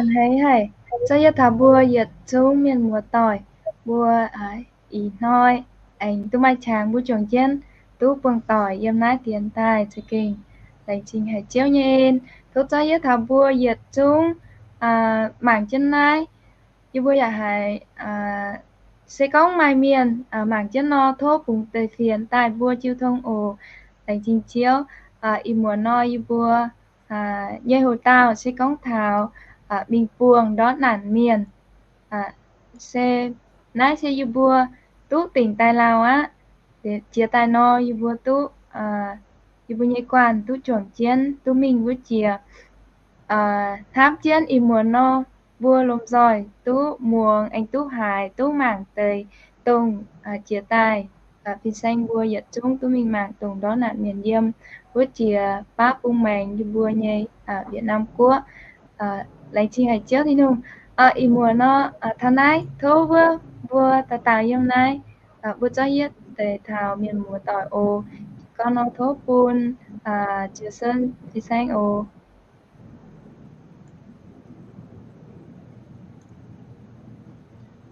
Hneiv haic, zorqv yietv taux mbuo yietc zungv mienh muoz-doic mbuo ih hnoi aengx duqv maaih qangx mbuo juangc jienv duqv buangh doic yiem naaiv dienx daaih za'gengh laengz zingh haic Ziouv nyei en. Tov zorqv yietv taux mbuo yietc zungv mangc jienv naaiv, yie mbuo yaac haiz se gorngv maaih mienh mangc jienv nor, tov bungx deix fienx daaih mbuo jiu tong oc. Laengz zingh Ziouv. Ih muonz nor yie mbuo nyei hoc-dauh se gorngv taux mingh buangh ndortv naanc mienh. Se naaiv se yie mbuo duqv dingc daaih lauh aqv. Jiex daaih nor yie mbuo duqv, yie mbuo nyei guanh duqv juangc jienv duqv mingh wuov jiex hnamv jienv ih muonz nor, mbuo lomh nzoih duqv muangx aengx duqv haiz duqv mangc deix dongh jiex daaih fin-saeng mbuo yietc zungv duqv mingh mangc dongh ndortv naanc mienh yiem wuov jiex baav bung maengx yie mbuo nyei Việt Nam guoqv. Laengz zingh haic Ziouv Tin-Hungh. Ih muonz nor taux naaiv tov wuov mbuo dauh dauh yiem naaiv, mbuo zorqv yietv deix taux mienh muoz-doic oc. Gorngv nor tov bun Ziouv Sen fin-saeng oc.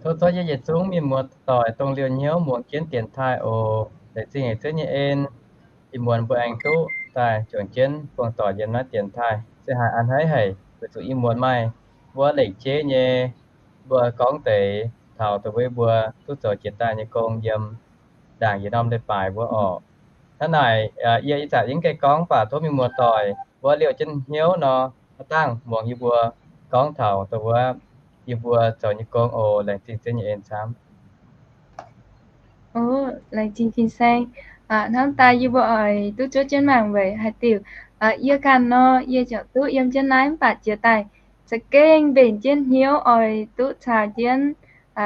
Tov zorqv yietv yietc zungv mienh muoz-doic dongh liouh hnyouv muangx jienv dienx taaih oc. Laengz zingh haic Ziouv nyei en, ih muonz mbuo aengx duqv daaih juangc jienv buangh doic yiem naaiv dienx taaih. Se haiz a'hneiv haic weic zuqc ih muonz maaih mbuo lengc jeiv nyei, mbuo gorngv deix taux dongh wuov mbuo duqv zoux jiex daaih nyei gong yiem ndaangc yietc norm leiz-baaix mbuo orqc. Hnangv naaic yie ih zanc yie mv gaengh gorngv, mv baac tov mienh muoz-doic mbuo liouh jienv hnyouv nor, aav dangh muangx yie mbuo gorngv taux dongh wuov yie mbuo zoux nyei gong oc. Laengz zingh Ziouv nyei en camv. Laengz zingh fin-saeng. Hnamv daaih yie mbuo oix duqv zuov jienv mangc weic haaix diuc yie ganh nor yie ziouc duqv yiem jienv naaiv mv baac jiex daaih za'gengh mbenc jienv hnyouv oix duqv caux jienv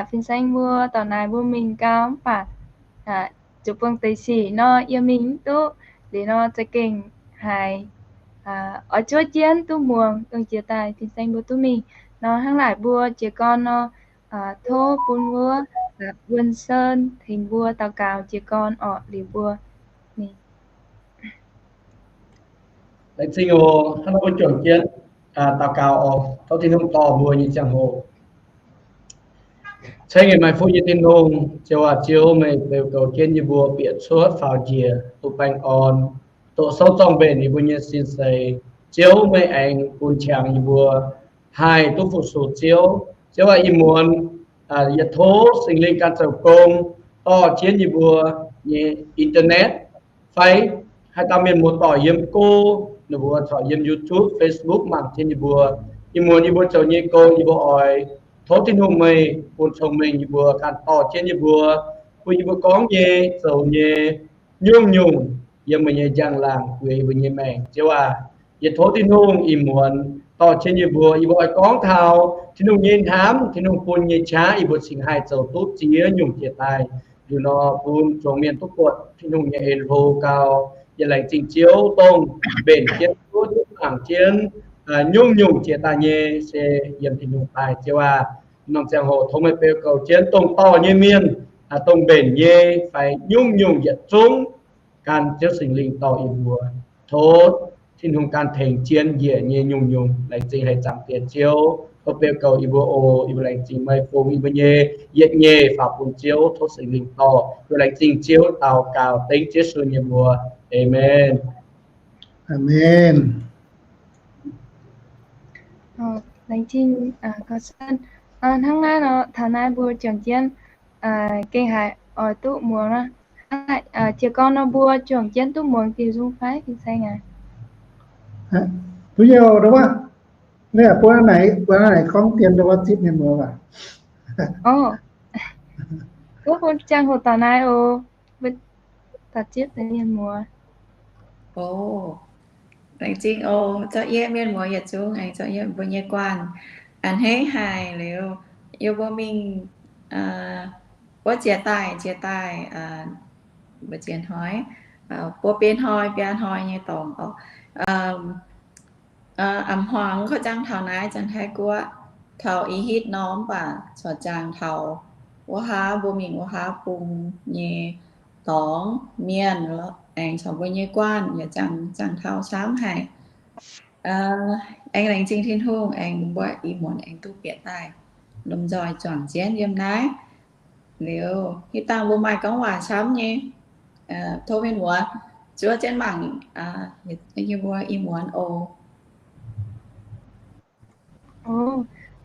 fin-saeng mbuo dorc naaic mbuo mingh gau mv baac zuqc buangh deix sic nor yie mingh mv duqv. Liuz nor za'gengh haiz oix zuov jienv duqv muangx dongh jiex daaih fin-saeng mbuo duqv mingh nor. Hnangv naaic mbuo jiez gorn nor, tov bun wuov Wuonh Sen tengx mbuo daux gaux jiez gorn orqc. Liuz mbuo mingh. Laengz zingh oc. Hnangv nor mbuo juangc jienv daux gaux oc. Tov Tin-Hungh dorh mbuo nyei ziangh hoc. Ceng-Nqeqv maaih fuqv nyei Tin-Hungh, Ziouv aac, Ziouv meih beu goux jienv yie mbuo bieqc cuotv faaux njiec duqv baengh orn, doqc sou zorng mbenc yie mbuo nyei sin seix. Ziouv meih aengx bun qangx yie mbuo haih duqv fu-sux Ziouv. Ziouv aac, ih muonz yietc tov Singx Lingh ganh zoux gong dorh jienv yie mbuo nyei internet fai haaix dauh mienh muoz-doic yiem go, ninh mbuo corc yiem YouTube, Facebook mangc jienv yie mbuo. Ih muonz yie mbuo zoux nyei gong yie mbuo oix tov Tin-Hungh meih bun cong-mengh yie mbuo ganh dorh jienv yie mbuo, bun yie mbuo gorngv nyei, zoux nyei, nyungc-nyungc yiem meih nyei njang-laangc weic yie mbuo nyei maengc. Ziouv aac, yie tov Tin-Hungh ih muonz dorh jienv yie mbuo, yie mbuo oix gorngv taux Tin-Hungh nyei hnamv, Tin-Hungh bun nyei qaqv, yie mbuo cingx haih zoux duqv ziex nyungc jiex daaih. Liuz nor bun zuangx mienh duqv buatc Tin-Hungh nyei en hlo gau. Yie laengz zingh Ziouv dongh mbenc jienv, duqv mangc jienv nyungc-nyungc jiex daaih nyei se yiem Tin-Hungh daaih. Ziouv aac, norm ziangh hoc tov meih beu goux jienv dongh dorh nyei mienh, dongh mbenc nyei fai nyungc-nyungc yietc zungv gan Ziouv Singx Lingh dorh yie mbuo. Tov Tin-Hungh gan tengx jienv njiec nyei nyungc-nyungc. Laengz zingh haic Zaangc Diex Ziouv. Tov beu goux yie mbuo oc. Yie mbuo laengz zingh meih fungx yie mbuo nyei yietc nyeic faaux bun Ziouv. Tov Singx Lingh dorh. Yie mbuo laengz zingh Ziouv daux gaux dengv Ziouv Yesu nyei mbuox. Aamen. Aamen. Laengz zingh Gauh San. Hnangv naaiv nor, taux naaiv mbuo juangc jienv gengh haiz oix duqv muangx. Jiez gorn nor mbuo juangc jienv duqv muangx diuh nzung fai, fin-saeng aac? Duqv nyei oc, wuov. Naaiv buo naaic, buo naaic gorngv dien wuov zipv mienh muoz aac. Oc. Wuov bun ziangh hoc taux naaiv oc. Mbuo daux zipv deix mienh muoz. Oc. Laengz zingh oc, zorqv yie mienh muoz yietc zungv aengx zorqv yie mbuo nyei guanh. A'hneiv haic liuz, yie mbuo mingh wuov jiex daaih, jiex daaih, mbuo jiex hnoi, buo biei hnoi, biaa hnoi nyei dorngx oc. A'hmuangx korv-jangx taux naaiv Janx-Taiv Guoqv, taux ih hitv norm mv baac corc jangx taux wuov haav, mbuo mingh wuov haav bung nyei dorngx mienh, aengx corc mbuo nyei guanh yaac jangx, jangx taux camv haic. Aengx laengz zingh Tin-Hungh aengx mbuo ih muonz aengx duqv bieqc daaih lomh nzoih juangc jienv yiem naaiv. Liuz hitv dangh mbuo maaih gorngv waac camv nyei, tov mienh muoz zuov jienv mangc yie mbuo ih muonz oc.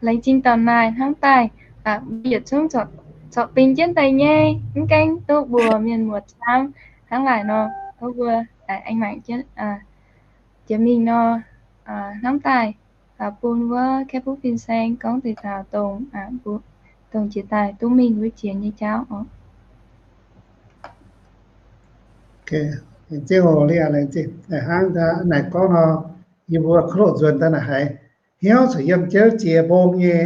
Laengz zingh daaih naaic hnangv daaih, mbuo yietc zungv corc bingx jienv daaih nyei, mv gaengh duqv mbuox mienh muoz camv. Hnangv naaic nor, tov mbuo aengx mangc jienv jiex mingh nor, hnangv daaih bun wuov Kaeqv Butv Fin-Saeng gorngv deix taux dongh, dongh jiex daaih duqv mingh wuov jiex nyei jauv oc. Hnangv naaic gorngv nor, yie mbuo kuv loz nzuonx daaih naaic haiz hnyouv corc yiem jienv jiex mbong nyei,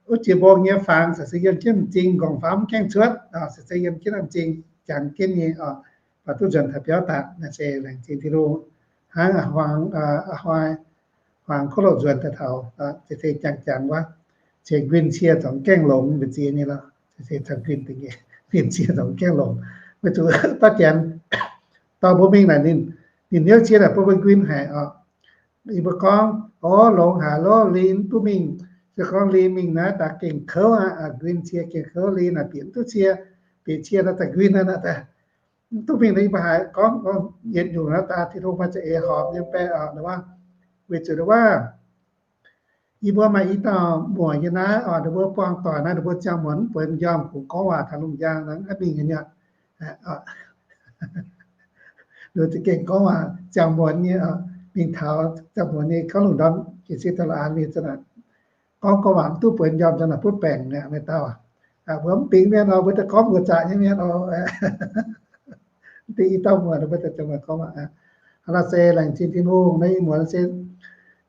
wuov jiex mbong nyei fangx corc se yiem jienv m'zing nqorngv-famv mv gaengh cuotv, se se yiem jienv m'zing jangx jienv nyei oc. Baac duqv nzuonx taux biauv daaih naaic se laengz zingh Tin-Hungh. Hnangv Huaang kuv loz nzuonx daaih taux, se se jangx jangx wuov, se nquin cie corc mv gaengh longx mbu'ziex nyei lorqc, se se taux nquin dingc nyei, nquin cie corc mv gaengh longx. Weic zuqc dorh janx dorh mbuo mingh naaic ninh, ninh hnyouv cie naaic bun mbuo nquin haic oc. Yie mbuo gorngv, o, longx haic lorqc, lingh mv duqv mingh. Se gorngv lingh mingh naaiv daaih gengh kouv aqv, nquin cie gengh kouv, lingh naaic bieqc mv duqv cie, bieqc cie naaiv daaih nquin naaiv daaih mv duqv mingh. Yie mbuo haiz gorngv yietc nyungc naaiv daaih Tin-Hungh maaih za'eix horpc nyei baeqc oc. Weic zuqc wuov, yie mbuo maaih i dauh muoc nyei naaiv oc, ninh mbuo buangh doic naaiv, ninh mbuo ziangh muonz mv buonc njormh kungx gorngv waac taux lungh njang naaiv mingh nyei. Ninh za'gengh gorngv waac ziangh muonz nyei, mingh taux ziangh muonz nyei gorngv lungh ndorm jiez sin daaih la'an mingh za'naaic gorngv gorngv waac mv duqv buonc njormh, za'naaic butv baengc mi'aqv, maaih dauh. Mbuo mv bingx mienh oc, mbuo daaih gorngv mbuo zaqc nyei mienh oc. Mv dingh i dauh muoc mbuo daaih gorngv waac. Hnangv naaiv se laengz zingh Tin-Hungh naaiv i muonz se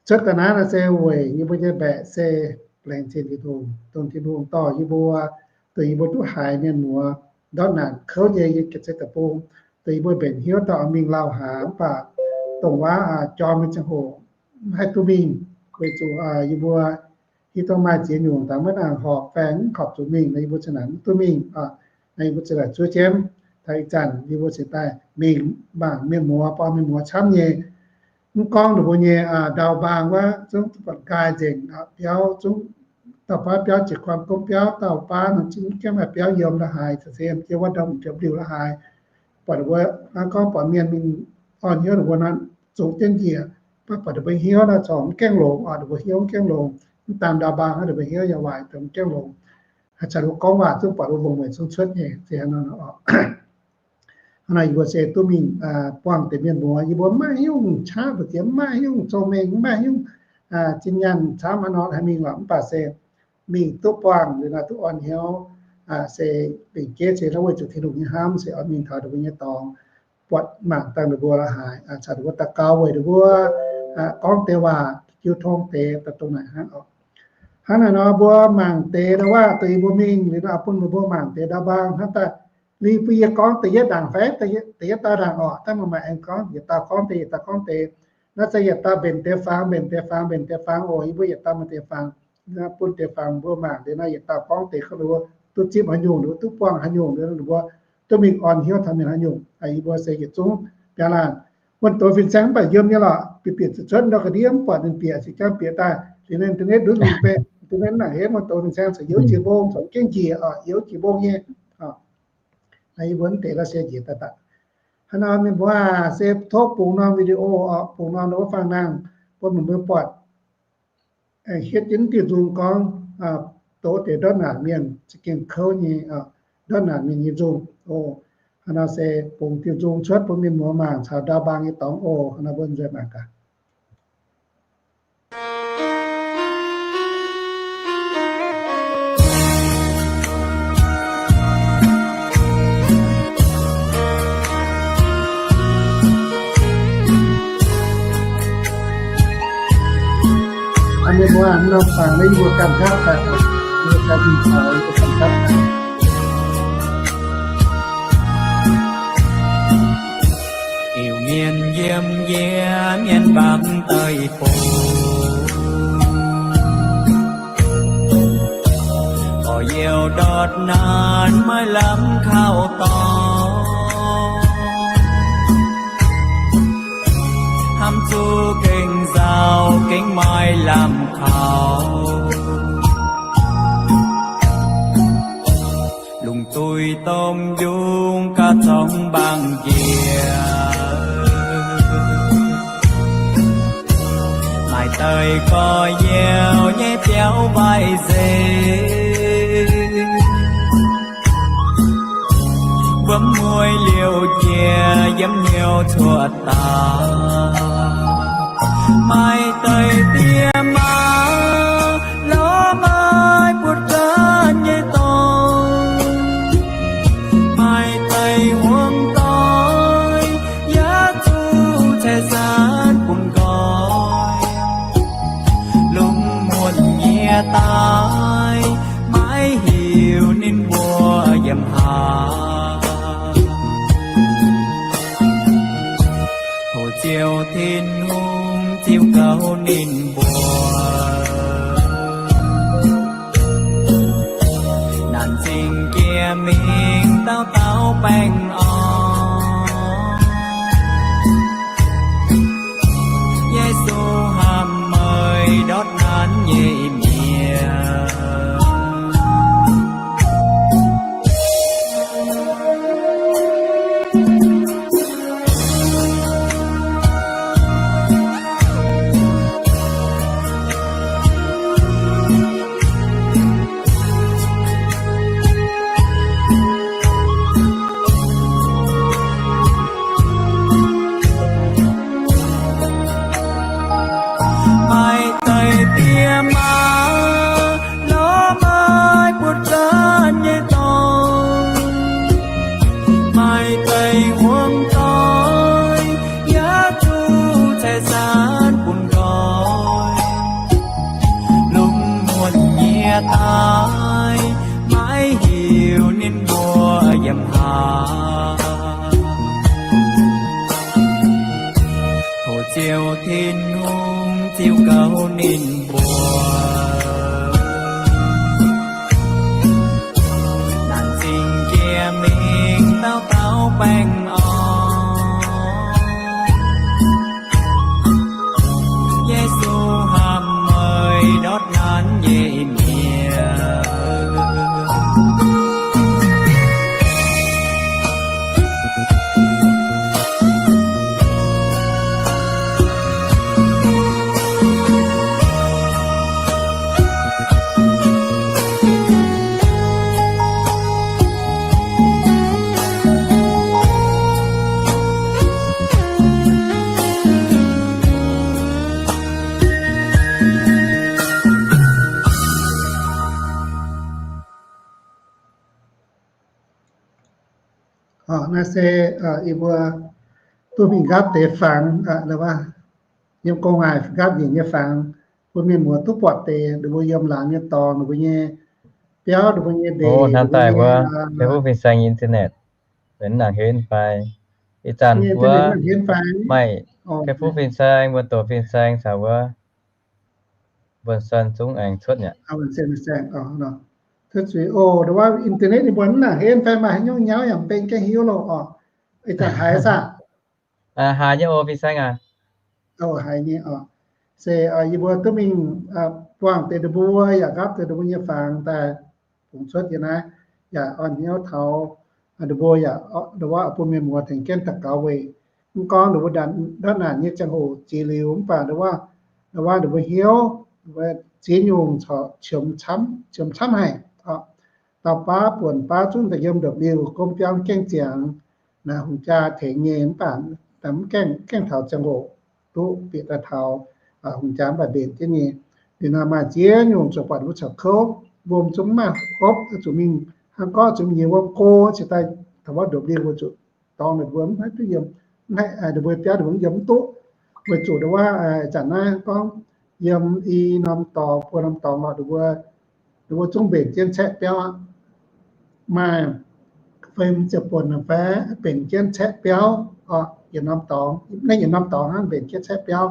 cuotv ga'naaiv naaiv se weic yie mbuo nyei mbaeqc se laengz zingh Tin-Hungh, dongh Tin-Hungh dorh yie mbuo, dongh yie mbuo duqv haiz mienh muoz ndortv naanc kouv nyei yiem ga'naaiv deic-bung, dongh yie mbuo mbenc hnyouv dauh mingh lauh haaix mv baac dongh waac jorm nyei ziangh hoc mv haih duqv mingh, weic zuqc yie mbuo hiuv duqv maaih ziex nyungc daaih maiv nangc horpc faeng mv horpc zuqc mingh nor, yie mbuo za'naaic mv duqv mingh. Naaiv yie mbuo za'naaic zuov jienv taux ih zanc yie mbuo cingx daaih mingh mangc mienh muoz, buangh mienh muoz camv nyei. Mv gorngv ninh mbuo nyei ndau mbaang wuov zungv buatc nqaai nzengc biauv, zungv dauh baav biauv jiex guanh gomv biauv, dauh baav nor zungv mv gaengh maaih biauv yiem la'haaix, caux se yiem jienv wuov ndau m'ndiuv la'haaix. Buatc ninh mbuo hnangv gorngv buatc mienh mingh orn hnyouv ninh mbuo nor, zungv jienv njiec, mv baac buatc ninh mbuo hnyouv nor corc mv gaengh longx oc, ninh mbuo hnyouv mv gaengh longx. Mv daan ndau mbaang hnangv, ninh mbuo hnyouv yaac waaic dongh mv gaengh longx. Haaix zanc ninh mbuo gorngv waac zungv buatc ninh mbuo mbungv-mueic zungv cuotv nyei, se hnangv nor oc. Hnangv naaic yie mbuo se duqv mingh buangh deix mienh muoz, yie mbuo mv maaih haaix nyungc qaqv mbu'ziex, mv maaih haaix nyungc cong-mengh, mv maaih haaix nyungc zinh nyaanh camv haaix nor haih mingh lorqc, mv baac se mingh duqv buangh liuz nor duqv orn hnyouv, se lengc jeiv se hnangv weic zuqc Tin-Hungh nyei hnamv se oix mingh taux ninh mbuo nyei dorngx, buatc mangc dangh ninh mbuo la'haaix, caux ninh mbuo daux gaux weic ninh mbuo, gorngv deix waac jiu tong deix daaih dongh naaic hnangv oc. Hnangv naaic nor mbuo mangc deix ndau waac dongh yie mbuo mingh liuz nor bun ninh mbuo mangc deix ndau mbaang hnangv daaih. Liuz bun yie gorngv da'yietv ndaangc fai da'yietv dauh ndaangc oc, daaih maaih aengx gorngv yietc dauh gorngv deix, yietc dauh gorngv deix. Naaiv se yietc dauh mbenc deix fangx, mbenc deix fangx, mbenc deix fangx oc. Yie mbuo yietc dauh mbenc deix fangx, bun deix fangx mbuo mangc deix naaiv yietc dauh gorngv deix, ninh mbuo duqv zipv haaix nyungc, ninh mbuo duqv buangh haaix nyungc, ninh mbuo duqv mingh orn hnyouv taux mienh haaix nyungc. Yie mbuo se yietc zungv biaa laanh. Wuonh doz fin-saeng mv baac yiem nyei lorqc, bieqc bieqc zuotc cuotv ndau ga'ndiev mv buatc ninh bieqc, se jangv bieqc daaih. Liuz ninh internet ndutv lungh mbenc, internet mangc hec wuonh doz fin-saeng caux youz jiex mbong, caux mv gaengh njiec oc, youz jiex mbong nyei. Naaiv yie mbuo mv deix la'sie njiec daaih daaih. Hnangv nor mienh mbuo aah, se tov bungx norm video oc, bungx norm wuov fang nangh, bun meih mbuo buatc hietv jienv diuh nzung gorngv, doqc deix ndortv naanc mienh za'gengh kouv nyei, ndortv naanc mienh nyei nzung oc. Hnangv nor se bungx diuh nzung cuotv bun mienh muoz mangc caux ndau mbaang nyei dorngx oc. Hnangv nor mbuo nzueic mangc gaax. Mienh mbuo nor fangx naaiv yie mbuo ganh gapv daaih, yie mbuo ganh mingh taux yie mbuo ganh gapv daaih. Iu-Mienh yiem yie mienh baamh deic-bung, gorx-youz ndortv naanc maiv lamh kauv dorngx, hnamv zuqc gengh nzauh gengh maaih lamh kaux. Lungh duih domh yungz gauh zorngx mbaangc njiec. Maaih deix gorx-youz nyei biauv waaic nzengc, wuom mueiz liouc jiex yiem hnyouv cuotv daaih. Maaih deix die maa lorz maaih buoz-gaanv nyei dorngx, maaih deix huong doic yaac zuqc cai saanv bun nqoi. Lungh muonc nyie daaih maiv hiuv ninh mbuo yiem haaix. Hoc Ziouv Tin-Hungh ziux gaux ninh mbuo. Naanc zingh jiex mingh dauh dauh baengh orn. Yesu hamh meih ndortv naanc nyei mienh. Maaih deix die maa lorz maaih buoz-gaanv nyei dorngx, maaih deix huong doic yaac zuqc cai saanv bun nqoi. Lungh muonc nyie daaih maiv hiuv ninh mbuo yiem haaix. Hoc Ziouv Tin-Hungh ziux gaux ninh mbuo. Naanc zingh jiex mingh dauh dauh baengh orn. Yesu hamh meih ndortv naanc nyei mienh. Naaiv se yie mbuo duqv mingh nqaapv deix fangx, yiem gong-ngaaic nqaapv njiec nyei fangx, bun mienh muoz duqv buatc deix ninh mbuo yiem laangz nyei dorngx, ninh mbuo nyei biauv, ninh mbuo nyei ndeic, hnangv daaih wuov Facebook fin-saeng internet, benx nangc henv fai? Ih zanc wuov maaih Facebook fin-saeng, mbuo doqc fin-saeng caux wuov mbuonx-suan zungv aengx cuotv mi'aqv. Internet ninh mbuo mv nangc henv fai maaih haaix nyungc nyauv yaac mv benx gaengh hiuv loh oc. Ih zanc haiz saah? Haiz nyei oc, fin-saeng aac. Haiz nyei oc. Se yie mbuo duqv mingh buangh deix ninh mbuo yaac nqaapv deix ninh mbuo nyei fangx daaih fungx cuotv yiem naaiv, yaac orn hnyouv taux ninh mbuo yaac ndongc wuov bun mienh muoz tengx jienv daux gaux weic mv gorngv ninh mbuo ndortv naanc nyei ziangh hoc jiex liuz mv baac ndongc wuov, ndongc wuov ninh mbuo hnyouv, ninh mbuo ziex nyungc corc qiemx camv, qiemx camv haic. Dauh baav buonc baav zungv daaih yiem ndopv-liuh gomv biauv gaengh ziangx, naaiv hungh jaa tengx nyei mv baac mv gaengh, gaengh taux ziangh hoc duqv bieqc daaih taux hungh jaa mv baac mbenc jienv nyei. Liuz nor maaih ziex nyungc zuqc buatc wuov caux kouv, wuom zungv mv maaih hopv, zuqc mingh hnangv gorngv zuqc mingh nyiex wuom go cingx daaih taux wuov ndopv-liuh mbuo zuqc dorngx ninh mbuo mv haih duqv yiem, ninh mbuo biauv ninh mbuo mv yiem mv duqv. Weic zuqc ndongc wuov, zanc naaiv gorngv yiem i norm dorngx, buo norm dorngx lorqc, ninh mbuo zungv mbenc jienv caeqv biauv aqv. Maaih feix ziepc buonc fai mbenc jienv caeqv biauv oc. Yietc norm dorngx, naaiv yietc norm dorngx hnangv mbenc jienv caeqv biauv.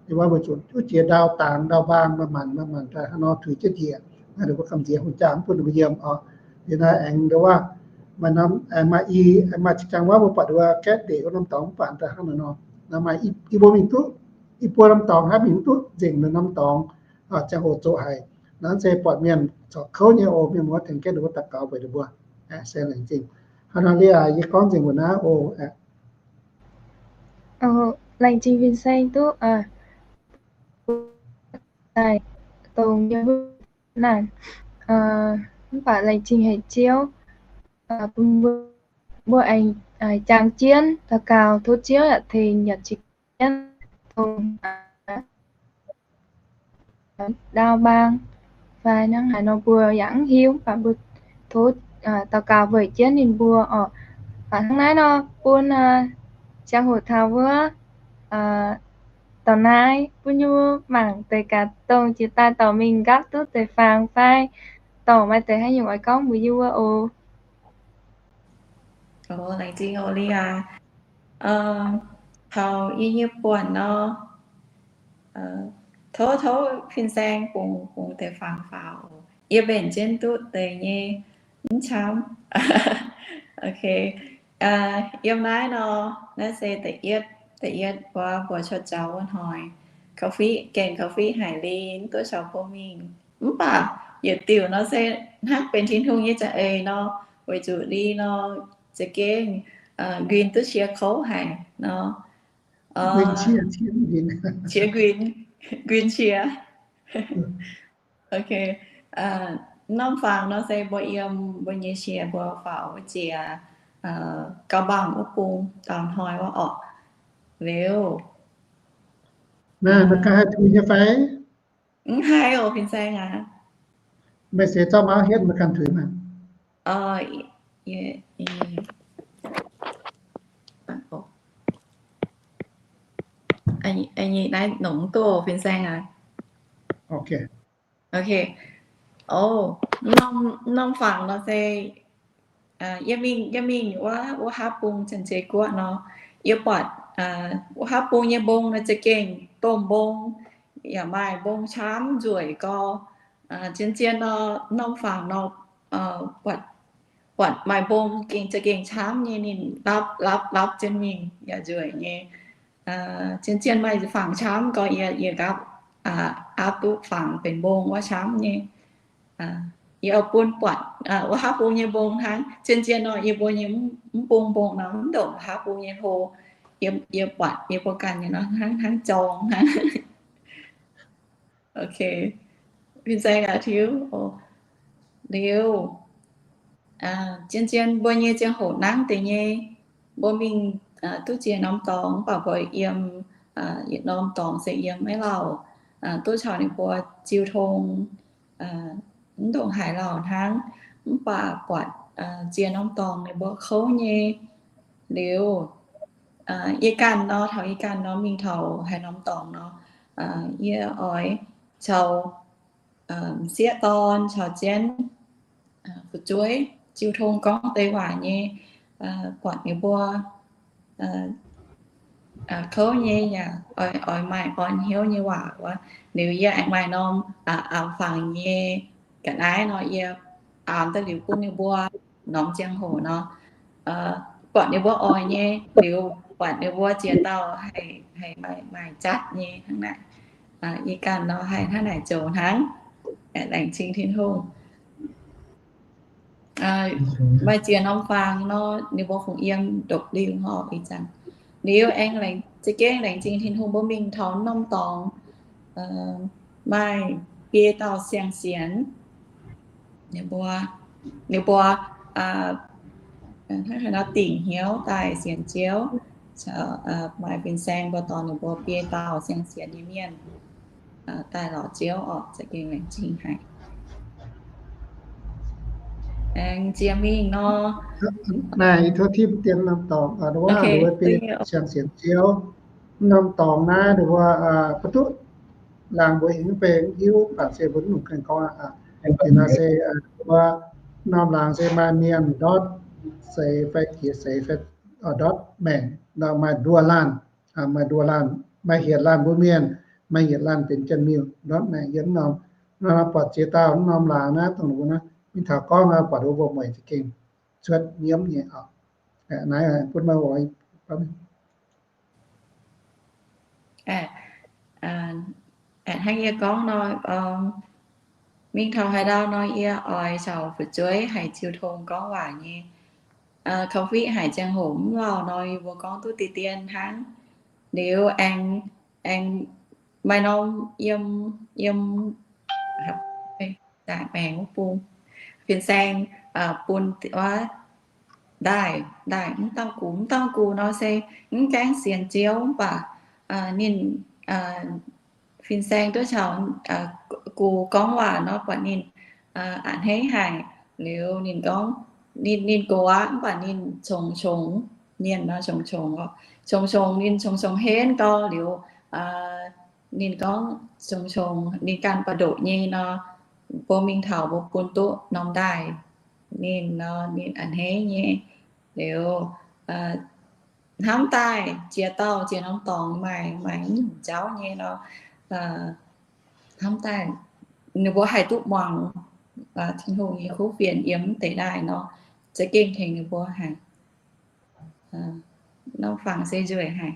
Ninh mbuo weic zuqc duqv jiex ndau dangx ndau mbaang, maaih maanc maaih maanc daaih hnangv nor tuix jienv njiec, ninh mbuo gamh nziex hungh jaa mv bun ninh mbuo yiem oc. Liuz naaiv aengx ndongc wuov, maaih norm, maaih i, maaih zinh ziangh wuov mbuo buatc ndongc wuov gaeqv ndeic wuov norm dorngx mv baac daaih hnangv naaiv nor, naaiv maaih i bun mingh duqv i buo norm dorngx hnangv, mingh mv duqv nzengc norm dorngx, ziangh hoc zoqc haic. Naaiv se buatc mienh corc kouv nyei oc. Mienh muoz tengx jienv ninh mbuo daux gaux weic ninh mbuo. Se laengz zingh. Hnangv naaic liuz yie gorngv nzengc mbuo naaiv oc. Laengz zingh Fin-Saeng duqv daaih dongh yie mbuo naaic, mv baac laengz zingh haic Ziouv bun mbuo, mbuo aengx jangx jienv daux gaux tov Ziouv yaac tengx yaac zipv jienv dongh ndau mbaang fai hnangv haaix nor mbuo yaac mv hiuv, mv baac mbuo tov daux gaux weic jienv ninh mbuo oc. Baac hnangv naaiv nor bun ziangh hoc taux wuov dorh naaiv bun yie mbuo mangc deix gaax dongh jiex daaih dorh mingh nqaapv duqv deix fangx fai dorh maaih deix haaix nyungc oix gorngv mbuox yie mbuo oc. Laengz zingh oc Lia. Taux yie nyei buonc nor, tov, tov Fin-Saeng bungx, bungx deix fangx faaux oc. Yie mbenc jienv duqv deix nyei mv camv. Ok. Yiem naaiv nor, naaiv se da'yietv, da'yietv wuov mbuo cuotv jauv wuov hnoi, kaux fiqv, gaengh kaux fiqv haic liuz mv duqv caux mbuo mingh. Mv baac yietc diuc nor se hnangv benx Tin-Hungh nyei za'eix nor, weic zuqc liuz nor za'gengh nquin duqv qiex kouv haic nor. Qiex nquin, nquin qiex. Ok. Norm fangx nor se mbuo yiem mbuo nyei qiex mbuo faaux wuov jiex gauh mbaangh wuov bung, daaux hnoi wuov orqc. Liuz, meih ganh haih tuix nyei fai? Mv haih oc, Fin-Saeng aac. Meih se zorqv mauv hietv meih ganh tuix maah. Naaiv nongx duqv, Fin-Saeng aac. Ok. Ok. O, norm fangx nor se yie mingh, yie mingh wuov, wuov haav bung Cien-Ceqv guoqv nor, yie buatc wuov haav bung nyei mbong nor za'gengh domh mbong, yaac maaih mbong camv nzueic gau. Zien zien nor, norm fangx nor, buatc maaih mbong gengh za'gengh camv nyei, ninh lapv lapv lapv jienv mingh yaac nzueic nyei. Zien zien maaih fangx camv gau, yie, yie nqaapv, aapv duqv fangx benx mbong wuov camv nyei. Yie oix bun buatc wuov haav bung nyei mbong hnangv. Zien zien nor, yie mbuo nyei mv bung mbong nor mv ndongc haav bung nyei hlo. Yie, yie buatc yie mbuo ganh nyei nor hnangv, hnangv jorng hnangv. Ok. Fin-Saeng aac, tiuv liuz, zien zien mbuo nyei ziangh hoc nangv deix nyei, mbuo mingh duqv ziex norm dorngx, mv baac mbuo yiem yietc norm dorngx se yiem maiv lauh, duqv caux ninh mbuo jiu tong, mv ndongc haaix lauh hnangv. Mv baac buatc ziex norm dorngx ninh mbuo kouv nyei. Liuz, yie ganh nor, taux yie ganh nor mingh taux haaix norm dorngx nor, yie oix caux m'sieqv dorn caux jienv fu'jueiv jiu tong gorngv deix waac nyei, buatc ninh mbuo kouv nyei yaac oix maaih orn hnyouv nyei waac wuov. Liuz yie aengx maaih norm aamx fangx nyei ga'naaiv nor, yie aamx daaih liuz bun ninh mbuo norm ziangh hoc nor, buatc ninh mbuo oix nyei, liuz buatc ninh mbuo ziex dauh haih, haih maaih, maaih jatv nyei hnangv naaic. Yie ganh nor haih hnangv naaic zoux hnangv. Laengz zingh Tin-Hungh. Maaih ziex norm fangx nor, ninh mbuo kungx yiem ndopv-liuh nor ih zanc. Liuz aengx za'gengh laengz zingh Tin-Hungh mbuo mingh taux norm dorngx, maaih biei dauh siang-sienx. Ninh mbuo, ninh mbuo hnangv haaix nor dingc hnyouv daaih sienx Ziouv, maaih fin-saeng mbuo dorh ninh mbuo biei dauh siang-sienx nyei mienh daaih lorz Ziouv orqc, za'gengh laengz zingh haic. Aengx jiex mingh nor, naaiv tov tipv dien norm dorngx, wuov biei siang-sienx Ziouv. Norm dorngx naaiv mbuo mv duqv laangz mbuo hingv mv bei mv hiuv, mv baac se mbuo mv nungx ganh gorngv aqv. Naaiv se mbuo norm laangz se maaih mienh ndortv seix fai jiex seix fai ndortv maengc, maaih nduoh laanh, maaih nduoh laanh, maaih hietc laanh mbuo mienh, maaih hietc laanh benx jien-miuh ndortv maengc yiem mv norm. Naaiv buatc ziex dauh mv norm laangz naaiv dongh mbuo naaiv mingh taux gorngv buatc wuov mbuo mueic za'gengh cuotv nyiemv nyei oc. Naaiv bun meih oix Hnangv yie gorngv nor, mingh taux haaix ndau nor yie oix caux fu'jueiv haiz ziux tong gorngv waac nyei. Kaux fiqv haic ziangh hoc mv lauh nor yie mbuo gorngv duqv deix dien hnangv. Liuz aengx, aengx maaih norm yiem, yiem, aengx wuov bung fin-saeng bun wuov ndaaih, ndaaih mv dauh gux, mv dauh gux nor se mv gaengh sienx Ziouv mv baac ninh, fin-saeng duqv caux gux gorngv waac nor buatc ninh a'hneiv haic. Liuz ninh gorngv, ninh, ninh gox aqv mv baac ninh qongx-qongx mienh nor, qongx-qongx, qongx-qongx ninh qongx-qongx henv gau liuz, ninh gorngv qongx-qongx ninh ganh ba'ndoqc nyei nor, mbuo mingh taux mbuo bun duqv norm ndaaih ninh nor, ninh a'hneiv nyei. Liuz hnamv daaih jiex dauh jiex norm dorngx maaih, maaih nyungc jauv nyei nor, hnamv daaih ninh mbuo haih duqv muangx Tin-Hungh nyei kuv fienx yiem mv deix ndaaih nor, za'gengh tengx ninh mbuo haic. Norm fangx se nzueic haic.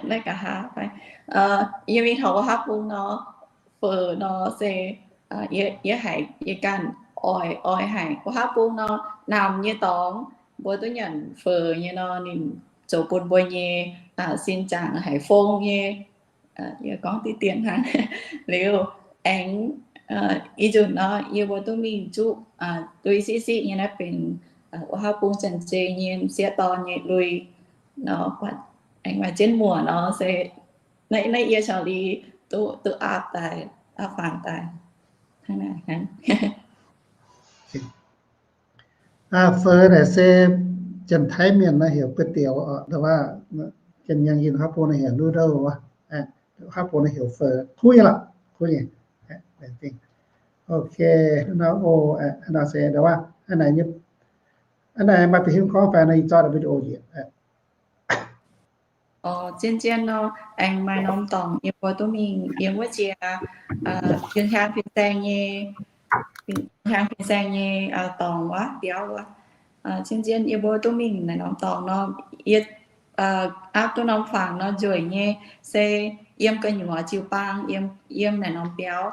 Naaiv nqa'haav fai, yie mingh taux wuov haav bung nor, feix nor se yie haiz yie ganh oix, oix haic. Wuov haav bung nor, namx nyei dorngx mbuo duqv nyanc feix nyei nor, ninh zoux bun mbuo nyei sin zaangc haiz fong nyei. Yie gorngv diqv dien hnangv. Liuz aengx ih nzunc nor yie mbuo duqv mingh zuqv lui siqv siqv nyei naaiv benx wuov haav bung Janx-Zei nyei m'sieqv dorn nyei lui nor, aengx maaih jienv muoc nor se naaiv, naaiv yie caux Li duqv, duqv aapv daaih, aapv fangx daaih hnangv naaic hnangv. Feix naaic se Janx-Taiv mienh nor heuc ก๋วยเตี๋ยว oc, แต่ว่า Janx-Yangh Yinh haav bung nor heuc ลูเดิล wuov, haav bung nor heuc feix. Kuv nyei lorqc, kuv nyei. Ok, nor o, nor se แต่ว่า a'naaic, a'naaic maaih ba'hingv gorngv fai nor ih zorqv video njiec. Zien zien nor, aengx maaih norm dorngx yie mbuo duqv mingh yiem wuov jiex, yiem hnyangx fin-saeng nyei, hnyangx fin-saeng nyei dorngx wuov biauv wuov. Zien zien yie mbuo duqv mingh naaic norm dorngx nor, yie aapv duqv norm fangx nor nzueic nyei, se yiem gu'nyuoz jiu-baang, yiem, yiem naaic norm biauv.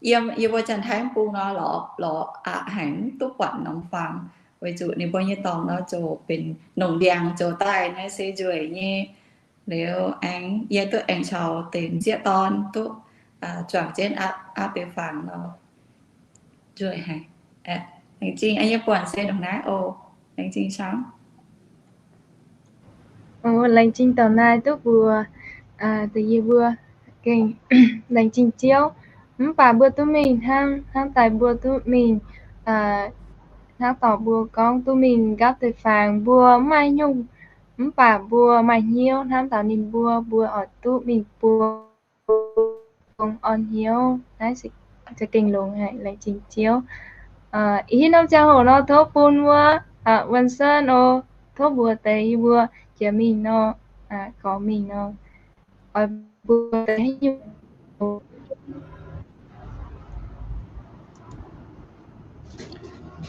Yiem yie mbuo Janx-Taiv bung nor lorz, lorz aqc haic, mv duqv buatc norm fangx, weic zuqc ninh mbuo nyei dorngx nor ziouc benx nongc ndiangx zoux daaih naaiv se nzueic nyei. Liuz aengx yie duqv aengx caux deix m'sieqv dorn duqv juangc jienv aapv, aapv deix fangx nor nzueic haic. Laengz zingh yie buonc se ndongc naaiv oc. Laengz zingh camv. Laengz zingh dorngx naaiv duqv mbuox deix yie mbuo gengh laengz zingh Ziouv. Mv baac mbuo duqv mingh hnangv, hnangv daaih mbuo duqv mingh, hnangv dorc mbuo gorngv duqv mingh nqaapv deix fangx mbuo mv maaih nyungc, mv baac mbuo maaih hnyouv hnamv taux ninh mbuo, mbuo oix duqv mingh bun orn hnyouv. Naaiv se za'gengh longx haic, laengz zingh Ziouv. Ih hnoi norm ziangh hoc nor tov bun wuov Vincent oc, tov mbuox deix yie mbuo jiex mingh nor, gorx mingh nor, oix mbuox deix haaix nyungc.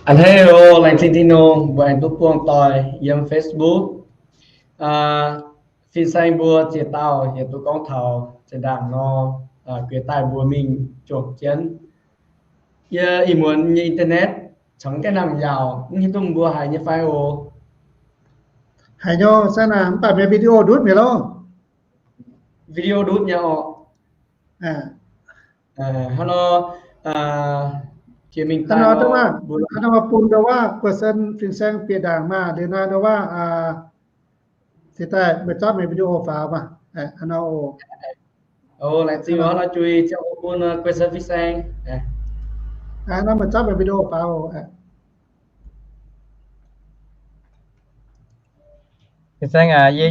A'hneiv oc, laengz zingh Tin-Hungh, mbuo aengx duqv buangh doic yiem Facebook. Fin-saeng mbuo ziex dauh yaac duqv gorngv taux zinh ndaangc nor, guiex daaih mbuo mingh juangc jienv. Yie ih muonz nyei internet cangx gaengh nangc yaauc, mv hiuv duqv mbuo haiz nyei fai oc. Haiz nyei, se naaic mv baac mienh video ndutv mi'aqv loh. Video ndutv nyei oc. Hnangv nor, jiex mingh daaih nor, hnangv nor bun ndau wuov Guoqv Sen fin-saeng bieqc ndaangc maah, liuz nor ndau wuov se daaih meih zorqv meih video faaux maah. Hnangv nor oc. Laengz zingh oc, nor juix ziangh hoc bun Guoqv Sen fin-saeng. Nor meih zorqv meih video faaux oc. Fin-saeng aac, yie,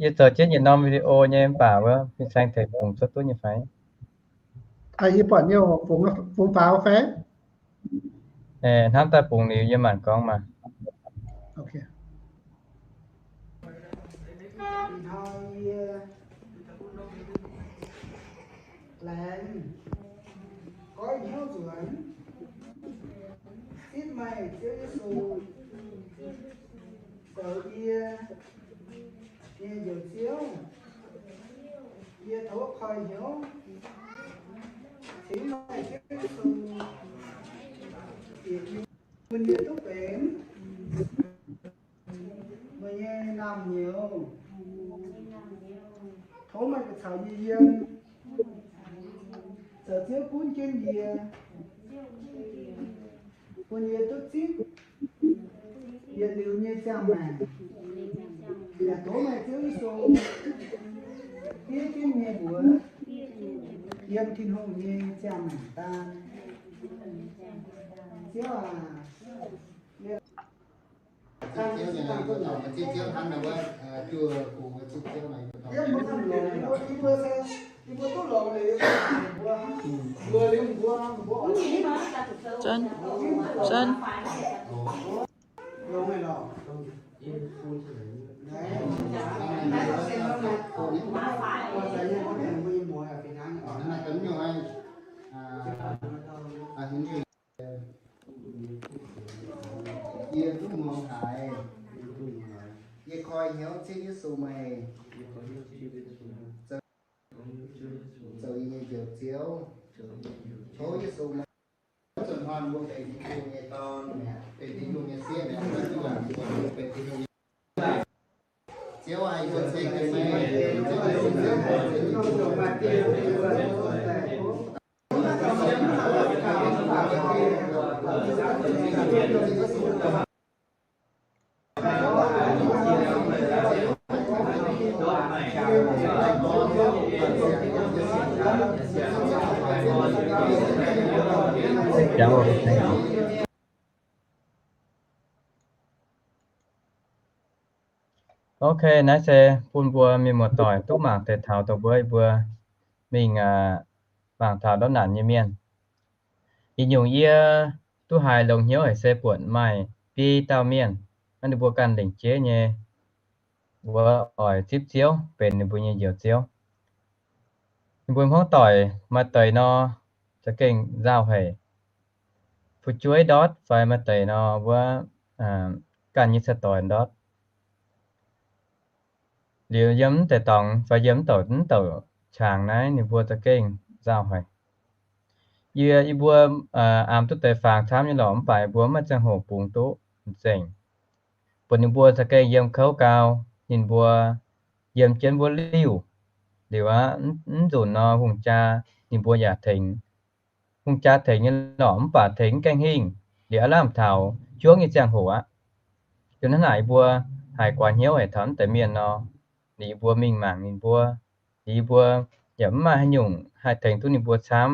yie zoux jienv yietc norm video nyei mv baac wuov fin-saeng tengx bungx cuotv duqv nyei fai? Yie buatc nyei oc, bungx faaux fai? Hnamv daaih bungx liuz yie maanc gorngv maah. Laengz goiv hnyouv nzuonx, zipv meih Ziouv Yesu zoux yie nyei Njoux Ziouv, yie tov koi hnyouv cingx meih Ziouv Yesu bieqc bun yie duqv benx meih nyei naamh nyouz. Tov meih gauh caux yie yiem, zoux Ziouv gunv jienv yie, bun yie duqv zipv yietc liuz nyei ziangh maengc. Yaac tov meih Ziouv Yesu diev jienv nyei mbuox yiem Tin-Hungh nyei ziangh maengc daan. Ziouv aac, yie duqv muangx haiz, yie koi hnyouv zipv Yesu meih zoux yie nyei Njoux Ziouv. Tov Yesu meih zuqc hnoi mbuo benx Tin-Hungh nyei dorn, benx Tin-Hungh nyei sieqv, benx Tin-Hungh nyei Ziouv aac, yie mbuo ceng meih. Ok, naaiv se bun mbuo mienh muoz-doic duqv mangc deix taux dongh mbuo, mbuo mingh mangc taux ndortv naanc nyei mienh. Ih nyungc yie duqv haiz longx hnyouv haic se buatc maaih biei dauh mienh, naaiv ninh mbuo ganh lengc jeiv nyei, mbuo oix zipv Ziouv benx ninh mbuo nyei Njoux Ziouv. Ninh mbuo hmuangv doic maaih deix nor, za'gengh nzauh haic. Fu'jueiv ndortv fai maaih deix nor, wuov ganh nyei ca'doix ndortv. Liuz yiem mv deix dorngx fai yiem mv douc, mv douc qangx naaiv ninh mbuo za'gengh nzauh haic. Yie, yie mbuo aamx duqv deix fangx camv nyei lorqc, mv baac yie mbuo maiv ziangh hoc bungx duqv nzengc. Buatc ninh mbuo za'gengh yiem kouv gau, ninh mbuo yiem jienv wuov liuh. Liuz aqv, mv nzunc nor hungh jaa ninh mbuo yaac tengx. Hungh jaa tengx nyei lorqc, mv baac tengx mv gaengh hingh. Liuz aav lamh taux juangv nyei ziangh hoc aqv. Liuz hnangv naaic yie mbuo haiz guaax hnyouv haic taux mv deix mienh nor, liuz yie mbuo mingh mangc ninh mbuo. Liuz yie mbuo yaac mv maaih haaix nyungc haih tengx duqv ninh mbuo camv.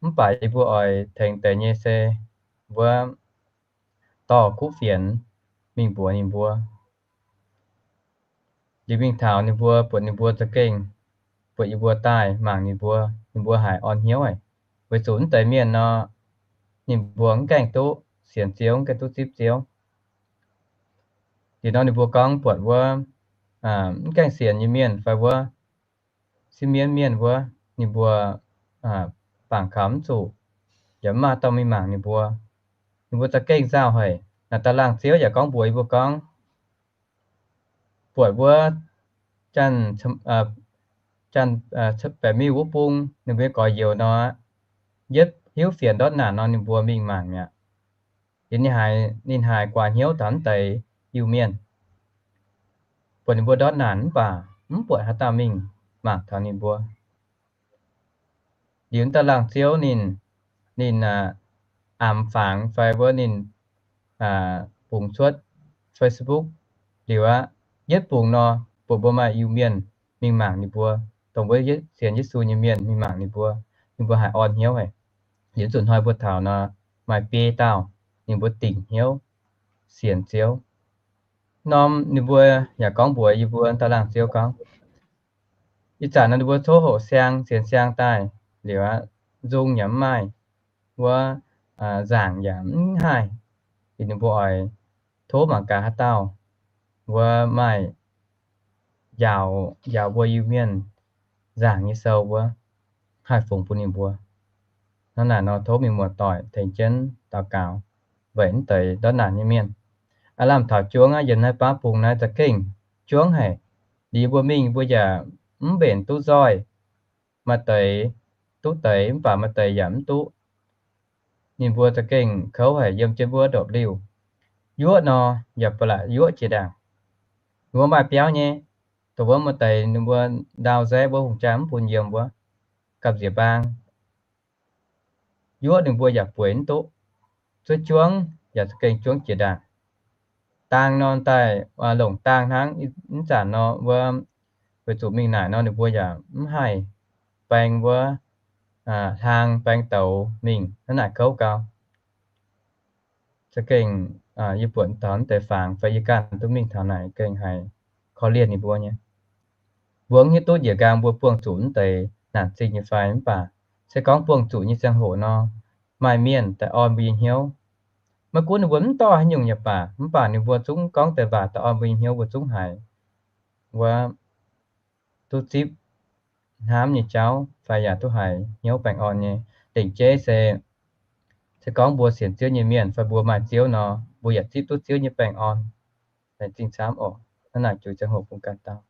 Mv baac yie mbuo oix tengx deix nyei se mbuo dorh kuv fienx mingh mbuox ninh mbuo. Liuz mingh taux ninh mbuo, buatc ninh mbuo za'gengh, buatc yie mbuo daaih mangc ninh mbuo, ninh mbuo haiz orn hnyouv haic. Weic zuqc mv deix mienh nor, ninh mbuo mv gaengh duqv sienx Ziouv, mv gaengh duqv zipv Ziouv. Liuz nor ninh mbuo gorngv buatc wuov mv gaengh sienx nyei mienh fai wuov siev mienv mienh wuov, ninh mbuo bangc kaux mv zuqc, yaac mv maaih dauh mingh mangc ninh mbuo. Ninh mbuo za'gengh nzauh haic. Naaic dauh laangh ziouv yaac gorngv mbuox yie mbuo gorngv, buatc wuov janx, janx baeqc miuh wuov bung, ninh mbuo nyei gorx-youz nor, yietv hiuv fienx ndortv naanc nor ninh mbuo mingh mangc mi'aqv. Liuz ninh haiz, ninh haiz guaax hnyouv taux mv deix Iu-Mienh. Buatc ninh mbuo ndortv naanc mv baac mv buatc haaix dauh mingh mangc taux ninh mbuo. Liuz dauh laangh ziouv ninh, ninh aamx fangx fai wuov ninh bungx cuotv Facebook liuz aqv, yietv bungx nor, buatc mbuo maaih Iu-Mienh mingh mangc ninh mbuo, dongh mbuo sienx Yesu nyei mienh mingh mangc ninh mbuo, ninh mbuo haiz orn hnyouv haic. Liuz zuqc hnoi mbuo taux nor, maaih biei dauh ninh mbuo dingc hnyouv sienx Ziouv. Norm ninh mbuo yaac gorngv mbuox yie mbuo dauh laangh ziouv gorngv, ih zanc nor ninh mbuo tov hoqc siang, sienx siang daaih liuz aqv, nzung yaac mv maaih, wuov nzaangc yaac mv haih. Liuz ninh mbuo oix tov mangc gaax haaix dauh wuov maaih njaaux, njaaux mbuo Iu-Mienh nzaangc nyei sou wuov, haih fungx bun ninh mbuo. Hnangv naaic nor tov mienh muoz-doic tengx jienv daux gaux weic mv deix ndortv naanc nyei mienh. Aav lamh taux juangv aqv, yiem naaiv baav bung naaiv za'gengh juangv haic. Liuz mbuo mingh mbuo yaac mv mbenc duqv nzoih. Maaih deix duqv deix mv baac maaih deix yaac mv duqv. Ninh mbuo za'gengh kouv haic yiem jienv wuov ndopv-liuh. Yuoqv nor, yaac ba'laqc yuoqv jiex ndaangc. Ninh mbuo maaih biauv nyei, dongh wuov maaih deix ninh mbuo ndau nzaeqv wuov hungh jaa mv bun yiem wuov, gamh nziex mbaang. Yuoqv ninh mbuo yaac bueix mv duqv. Zuov juangv yaac za'gengh juangv jiex ndaangc. Dang nor daaih longc dang hnangv. Mv zanc nor wuov, weic zuqc mingh naaic nor ninh mbuo yaac mv haih baeng wuov hlang baeng douz mingh, hnangv naaic kouv gau. Za'gengh yie buatc taux naaiv deix fangx fai yie ganh duqv mingh taux naaic gengh haiz korv-lienh ninh mbuo nyei. Mbuo mv hiuv duqv njiec nqaang mbuo buangh zuqc naaiv deix naanc zingh nyei fai, mv baac se gorngv buangh zuqc nyei ziangh hoc nor, maaih mienh daaih orn mbuo nyei hnyouv. Maiv gunv ninh mbuo mv dorh haaix nyungc yaac baac, mv baac ninh mbuo zungv gorngv deix waac daaih orn mbuo nyei hnyouv, mbuo zungv haiz wuov duqv zipv hnamv nyei jauv fai yaac duqv haiz hnyouv baengh orn nyei. Lengc jeiv se, se gorngv mbuo sienx Ziouv nyei mienh fai mbuo maaih Ziouv nor, mbuo yaac zipv duqv Ziouv nyei baengh orn. Laengz zingh camv oc. Hnangv naaic ziouc ziangh hoc bun ganh dauh.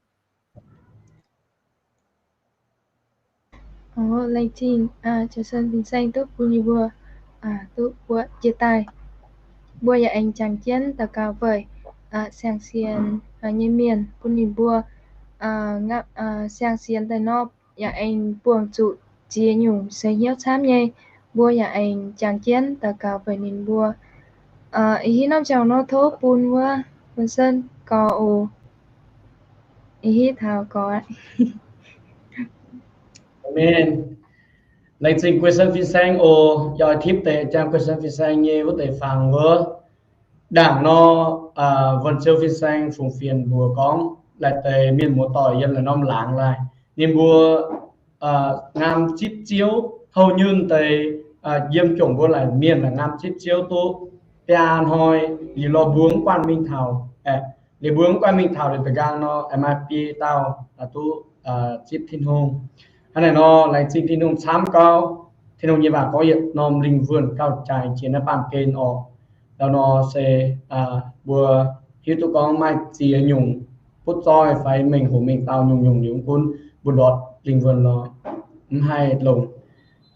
Laengz zingh Johnson fin-saeng duqv bun yie mbuo duqv buatc jiex daaih. Mbuo yaac aengx jangx jienv daux gaux weic siang-sienx nyei mienh bun ninh mbuo siang-sienx daaih nor yaac aengx buangh zuqc ziex nyungc seix hnyouv camv nyei. Mbuo yaac aengx jangx jienv daux gaux weic ninh mbuo. Ih hitv norm ziangh hoc nor tov bun wuov Johnson gorx oc. Ih hitv taux gorx aqv. Amen. Laengz zingh Johnson fin-saeng oc. Yie oix tipv deix jangx Johnson fin-saeng nyei wuov deix fangx wuov. Ndaangc nor, Wuonh Ziouv fin-saeng fungx fienx mbuox gorngv, laaic deix mienh muoz-doic yiem naaiv norm laangz laih, ninh mbuo ngaam zipv Ziouv houh nyunh deix, yiem jomc mbuo laaic mienh laaic ngaam zipv Ziouv duqv biaa hnoi liuz lorh mbuo mv guanh mingh taux, liuz mbuo mv guanh mingh taux liuz da'nqaang nor, aengx maaih biei dauh duqv zipv Tin-Hungh. Hnangv naaic nor, laengz zingh Tin-Hungh camv gauh. Tin-Hungh nyei waac gorngv yietc norm lingh wuonh gauh jaaix jiex naaiv baamh gen orqc. Ndau nor se mbuo hiuv duqv gorngv maaih ziex nyungc butv zoih fai mengh hoc mengh dau nyungc-nyungc liuz mv gunv mbuo ndortv lingh wuonh nor, mv haih longc.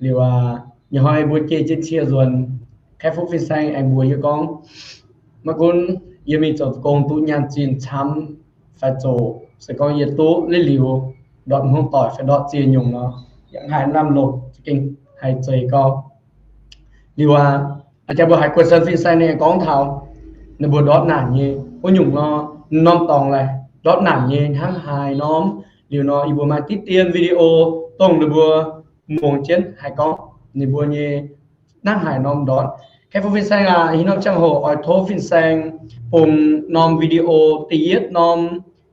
Liuz aqv, nyei hnoi mbuo jiex jienv cie nzuonx, Kaeqv Fuqv fin-saeng aengx mbuox yie gorngv, maiv gunv yie mingh zoux gong duqv nyaanh zinh camv fai zoqc, se gorngv yie duqv liuz liuz ndortv hmuangv doic fai ndortv ziex nyungc nor, yaac haih lamh longc za'gengh haih zeiz gau. Liuz aqv, jaax mbuo haiz Johnson fin-saeng ninh gorngv taux ninh mbuo ndortv naanc nyei wuov nyungc nor, norm dorngx laaic ndortv naanc nyei hnangv haaix norm. Liuz nor yie mbuo maaih diqv dien video dongh ninh mbuo muangx jienv haih gorngv ninh mbuo nyei hnangv haaix norm ndortv. Kaeqv Fuqv fin-saeng aac, ih norm ziangh hoc oix tov fin-saeng bungx norm video da'yietv norm,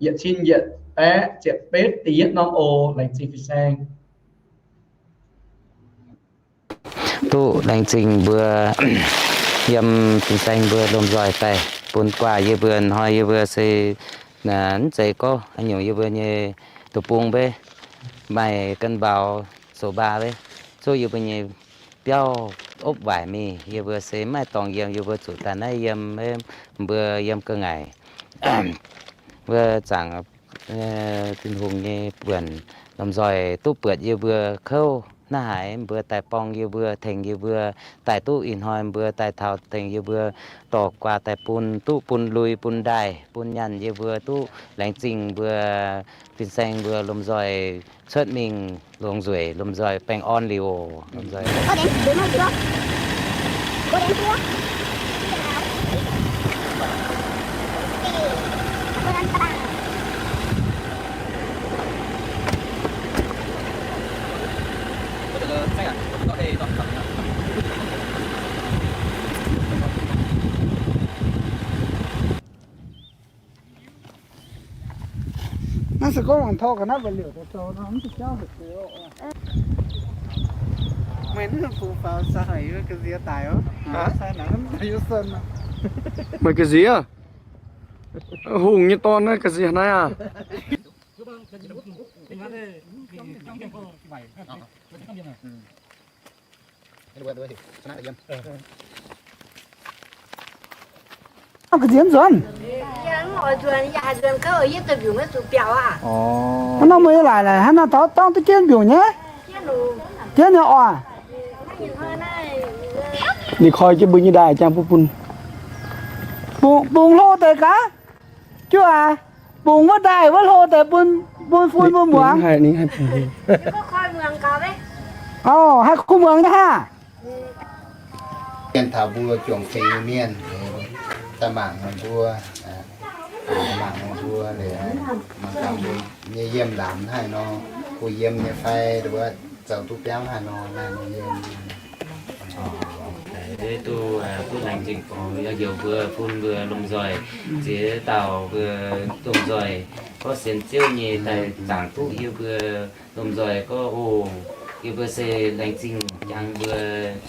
yietc cin yietc baeqv ziepc betv da'yietv norm oc. Laengz zingh fin-saeng. Duqv laengz zingh mbuo yiem fin-saeng mbuo lomh nzoih daaih bun guaax yie mbuo. Hnoi yie mbuo se mv zeiz gorngv haaix nyungc, yie mbuo nyei deic-bung mbe maaih gan mbaaux zoux mbaa mbe, zuov yie mbuo nyei biauv opv waaic mingh, yie mbuo se mv maaih dorngx yiem, yie mbuo zuqc daaih naaiv yiem, mbuo yiem ga'ngaaic. Mbuo zaangc Tin-Hungh nyei buonc lomh nzoih duqv buatc yie mbuo kouv hnangv haaix, mbuo daaih borng yie mbuo, tengx yie mbuo daaih duqv ih hnoi, mbuo daaih taux tengx yie mbuo dorh guaax daaih bun, duqv bun lui bun ndaaih bun nyaanh yie mbuo duqv. Laengz zingh mbuo fin-saeng mbuo lomh nzoih cuotv mingh longc nzueic, lomh nzoih baengh orn liuz oc. Lomh nzoih Naaiv se gorngv wangc tor ga'naaiv mbu'ziex liouc daaih zoux nor, mv duqv jauv haic. Meih naaiv fungx faaux sa haic yie ga'nziex daic oc. Meih ga'nziex? Hungh nyei dorn naaiv ga'nziex naaiv aac. Ga'nziex nzuonx. Hnangv nor meih laaic laaic hnangv nor taux dorngv duqv jienv mbiungc nyei. Jienv nyei oc. Ninh koi jienv mbuo nyei ndaaih jangx bun bun. Bungx, bungx hlo deix gaax. Juov aac, bungx wuov ndaaih wuov hlo deix bun, bun fun mbuo muangx. Oc, haih kuh muangx nyei haah. Mienh taux mbuo juangc fingx mienh, daaih mangc mbuo, mangc mbuo, mangc gaax mbuo nyei yiem laamz haaix nor, kuh yiem nyei fai, wuov zoux duqv biauv haaix nor, naaiv nor yiem. Duqv, duqv laengz zingh gorngv heuc mbuo fun mbuo lomh nzoih ziex dauh mbuo lomh nzoih gorngv sienx Ziouv nyei daaih zaangc duqv yie mbuo lomh nzoih gorngv oc. Yie mbuo se laengz zingh jangx mbuo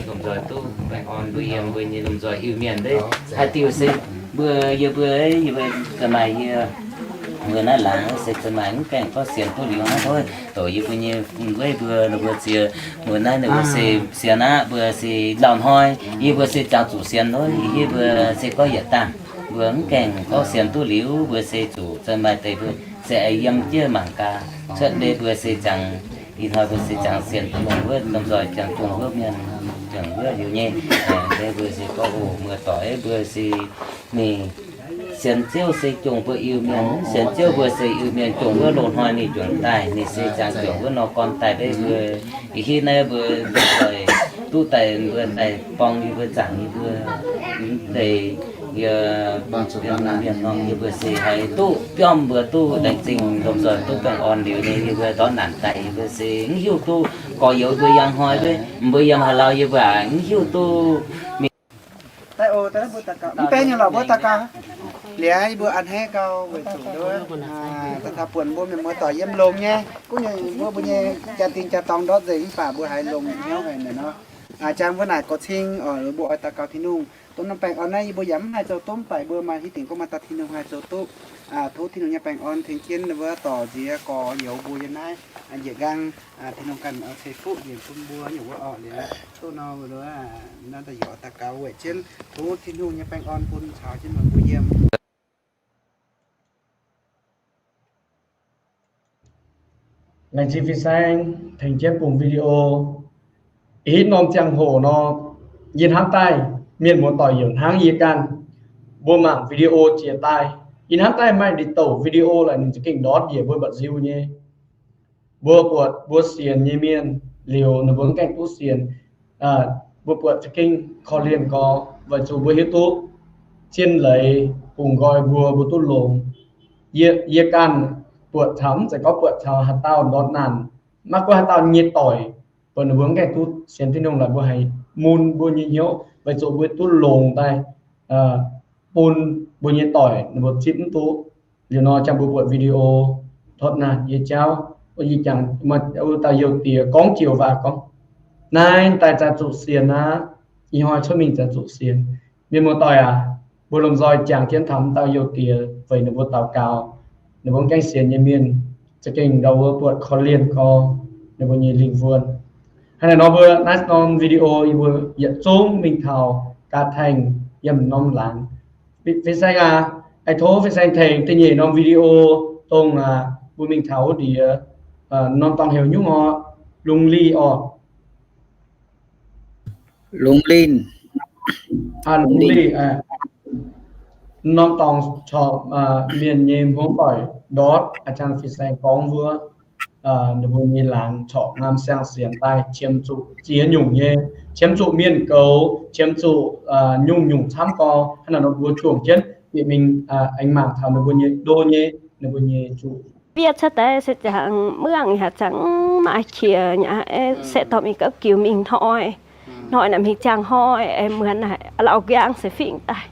lomh nzoih duqv baengh orn mbuo yiem mbuo nyei lomh nzoih Iu-Mienh deix. Haaix diuc se mbuo, yie mbuo, yie mbuo ga'maaih yie mbuo naaiv laangz se ga'maaih mv gaengh gorngv sienx duqv liuz hnangv oc. Doqc yie mbuo nyei fun weiv mbuo, ninh mbuo ziex mbuo naaiv ninh mbuo se sienx aqv, mbuo se lauh hnoi, yie mbuo se jangx zuqc sienx oc. Yie mbuo se gorngv yietc dangh mbuo mv gaengh gorngv sienx duqv liuz, mbuo se zuqc za'gengh maaih deix mbuo se yiem jienv mangc gaax cuotv deix mbuo se jangx ih hnoi mbuo se jangx sienx duqv longc wuov lomh nzoih jangx dongh wuov mienh, jangx wuov liuz nyei. Deix mbuo se gorngv oc, muoz-doic mbuo se mingh sienx Ziouv se jongc mbuo Iu-Mienh, sienx Ziouv mbuo se Iu-Mienh, jongc wuov loz-hnoi ninh juangc daaih, ninh se jangx juangc wuov nor gorn daaih deix mbuo. Ih hitv naaiv mbuo duqv daaih, mbuo daaih borng yie mbuo, zaangc yie mbuo deix, yie mbuo se haiz duqv biomv, mbuo duqv laengz zingh lomh nzoih duqv baengh orn liuz nyei, yie mbuo ndortv naanc daaih, yie mbuo se mv hiuv duqv gorx-youz mbuo yangh hnoi, mbuo yiem haaix lauh yie mbuo mv hiuv duqv mingh. Mv benx nyei lorqc, mbuo daux gaux. Liuz yie mbuo a'hneiv gau weic zuqc daaih taux buonc mbuo mienh muoz-doic yiem longx nyei, gunv mbuo mbuo nyei jaa-dingh jaa-dorngx ndortv nzengc mv baac mbuo haiz longx hnyouv haic naaic nor. Jangx mbuo naaic gorx cing oc, mbuo oix daux gaux Tin-Hungh. Dongh norm baengh orn naaiv yie mbuo yaac mv haih zoux duqv, mv baac mbuo maaih hitv dingc gorngv maaih dauh Tin-Hungh haih zoux duqv. Tov Tin-Hungh nyei baengh orn tengx jienv wuov dorc nziex gorx-youz mbuo yiem naaiv njiec nqaang. Tin-Hungh ganh ceix fuqv njiec bun mbuo nyungc wuov orqc. Liuz duqv nor, nor daaih yaac daux gaux weic jienv tov Tin-Hungh nyei baengh orn bun caux jienv meih mbuo yiem. Laengz zingh fin-saeng tengx jienv bungx video. Ih hitv norm ziangh hoc nor, yie hnamv daaih mienh muoz-doic yaac hnangv yie ganh, mbuo mangc video jiex daaih. Yie hnamv daaih maaih ndie-douc video laaix ninh za'gengh ndortv njiec mbuo mba'nziu nyei. Mbuo buatc mbuo sienx nyei mienh liuz ninh mbuo mv gaengh duqv sienx. Mbuo buatc za'gengh korv-lienh gorx weic zuqc mbuo hiuv duqv zien leiz bungx nqoi mbuo, mbuo duqv longx. Yie, yie ganh buatc taux, mv zeiz gorngv buatc taux haaix dauh ndortv naanc, maiv gunv haaix dauh nyei doic, buatc ninh mbuo mv gaengh duqv sienx Tin-Hungh laaix mbuo haiz mun mbuo nyei hnyouv weic zuqc mbuo duqv longx daaih bun mbuo nyei doic ninh mbuo zipv mv duqv. Liuz nor jangx mbuo buatc video ndortv naanc nyei jauv, yie jangx dauh youh diex gorngv joux waac gorngv, naaiv daaih zaax zuqc sienx aqv. Ih hnoi cuotv mingh zaax zuqc sienx. Mienh muoz-doic aac, mbuo lomh nzoih jangx jienv taux dauh youh diex weic ninh mbuo daux gaux, ninh mbuo mv gaengh sienx nyei mienh za'gengh ndau wuov buatc korv-lienh gorx ninh mbuo nyei lingh wuonh. Hnangv naaic nor mbuo naaiv norm video yie mbuo yietc zungv mingh taux gaax tengx yiem norm laangz. Fin-saeng aac, tov fin-saeng tengx da'nyeic norm video dongh mbuo mingh taux wuov ndiex, norm dorngx heuc nyungc orqc, Lungh Linh orqc. Lungh Linh. Lungh Linh. Norm dorngx corc mienh nyei hmuangv doic ndortv a'jang fin-saeng gorngv wuov, ninh mbuo nyei laangz corc ngaam siang-sienx daaih qiemx zuqc ziex nyungc nyei, qiemx zuqc mienh goux, qiemx zuqc nyungc-nyungc camv gorx. Hnangv naaic nor mbuo juangc jienv bieqc mingh aengx mangc taux ninh mbuo nyei ndo nyei, ninh mbuo nyei zuqc. Bieqc cuotv daaih se ziangx mangc haaix ziangx maaih qiex nyei, se dorh mingh gapv giux mingh hnoi. Hnoi naaic mingh ziangh hnoi, muonz naaic lauh nqaang se fingx daaih.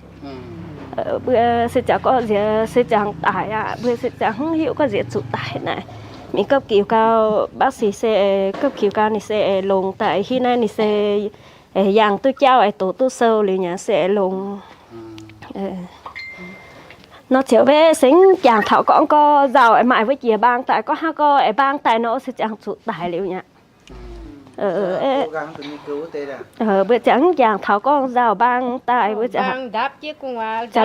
Mbuo se ziangx gorngv nziex se ziangx daic aqv, mbuo se ziangx hnangv hiuv gorngv nziex zuqc daic naaic. Mingh gapv giux gau, bác sĩ se gapv giux gau ninh se longx daaih, hitv naaiv ninh se yangh duqv jauv, doqc duqv sou liuz nyei se longx. Nor ziouc mv se jangx taux gorngv gorx nzauh maaih wuov jiex mbaang daaih, gorngv hnangv gorngv aengx mbaang daaih nor se ziangx zuqc daic liuz nyei aqv. Mbuo ziangx mv jangx taux gorngv nzauh mbaang daaih, mbuo ziangx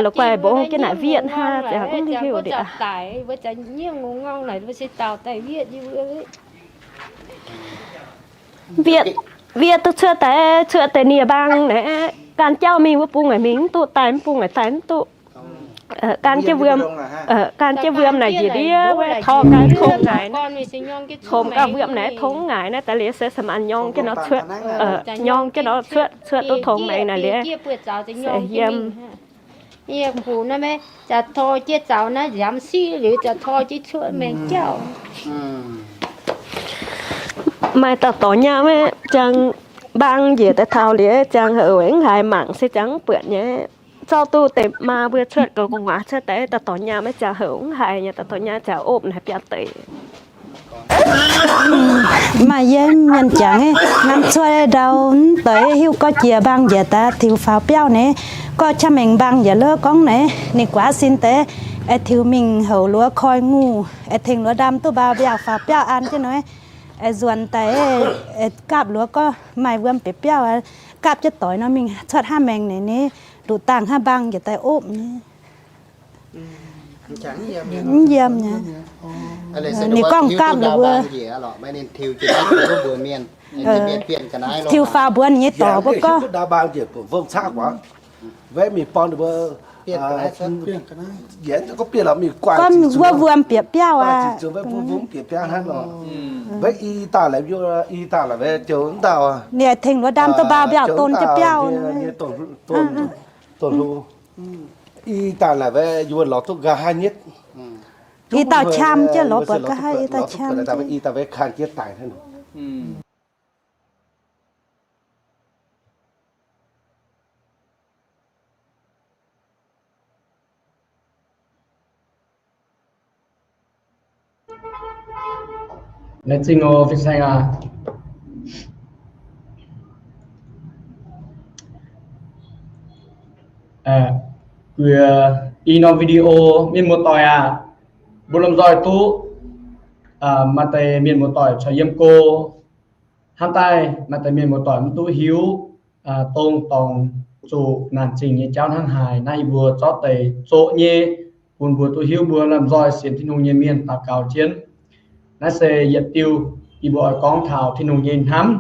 la'guaih mbong jienv naaic wiev hnangv, ziangx mv hiuv deix. Wiev, wiev duqv cuotv daaih, cuotv deix nie mbaang naaic, gan jauv mingh wuov bung naaic mingh mv duqv, daaih mv bung naaic daaih mv duqv. Gan jienv wuom, gan jienv wuom naaic njiec ndiev wuov, tor ganh tongx ngaaic, tongx ganh wuom naaic tongx ngaaic naaiv daaih liuz se sa'maanc nyorng jienv nor cuotv, nyorng jienv nor cuotv, cuotv duqv tongx maengx naaic liuz se yiem. Yie kuv naaiv maiv jaax tor jiex zaux naaiv nziaamv siqv liuz jaax tor jiex cuotv maengx jauv. Maaih dauh dorc nyaah maiv ziangx mbaang njiec daaih taux liuz ziangh houc weic mv haiz mangc se ziangh mv buatc nyei. Zorqv duqv deix maa mbuo cuotv goux gu'nguaaz cuotv daaih, dauh dorc nyaah maiv ziangh houc mv haiz nyei, dauh dorc nyaah ziangh opv naaic biauv deix. Maaih yie mienh jangx, ngamv cuotv ndau mv deix hiuv gorqv jiex mbaang njiec daaih tiux faaux biauv naaic, gorqv qaqv mengh mbaang njiec lov gorngv naaic ninh guaav sin deix, aengx tiux mingh houc luov koi nguh, aengx tengx luov ndam duqv mbaa mbiauh faaux biauv an jienv nor, aengx nzuonx daaih, aengx gaapv luov gorqv maaih wuom bieqc biauv, gaapv jienv doic nor mingh cuotv hnangv maengx naaic ni, nduqc dangh hnangv mbaang njiec daaih opv nyei. Mv yiem nyei. Ninh gorngv gaapv luov mbuo tiux faaux mbuo nyei dorc mbuo gorngv, gorngv wuov wuom bieqc biauv aqv. Ninh aengx tengx luov ndam duqv mbaa mbiauh don jienv biauv. I dauh qam jienv lorz buatc ga'haav i dauh qam. Laengz zingh oc, fin-saeng aac. Guiex i norm video, mienh muoz-doic aac, mbuo lomh nzoih duqv maaih deix mienh muoz-doic corc yiem go. Hnangv daaih maaih deix mienh muoz-doic mv duqv hiuv dongh dorngc zuqc naanc zingh nyei jauv hnangv haaix. Naaiv yie mbuo zorqv deix zoqc nyei bun mbuo duqv hiuv. Mbuo lomh nzoih sienx Tin-Hungh nyei mienh daux gaux jienv. Naaiv se yietc diuh yie mbuo oix gorngv taux Tin-Hungh nyei hnamv.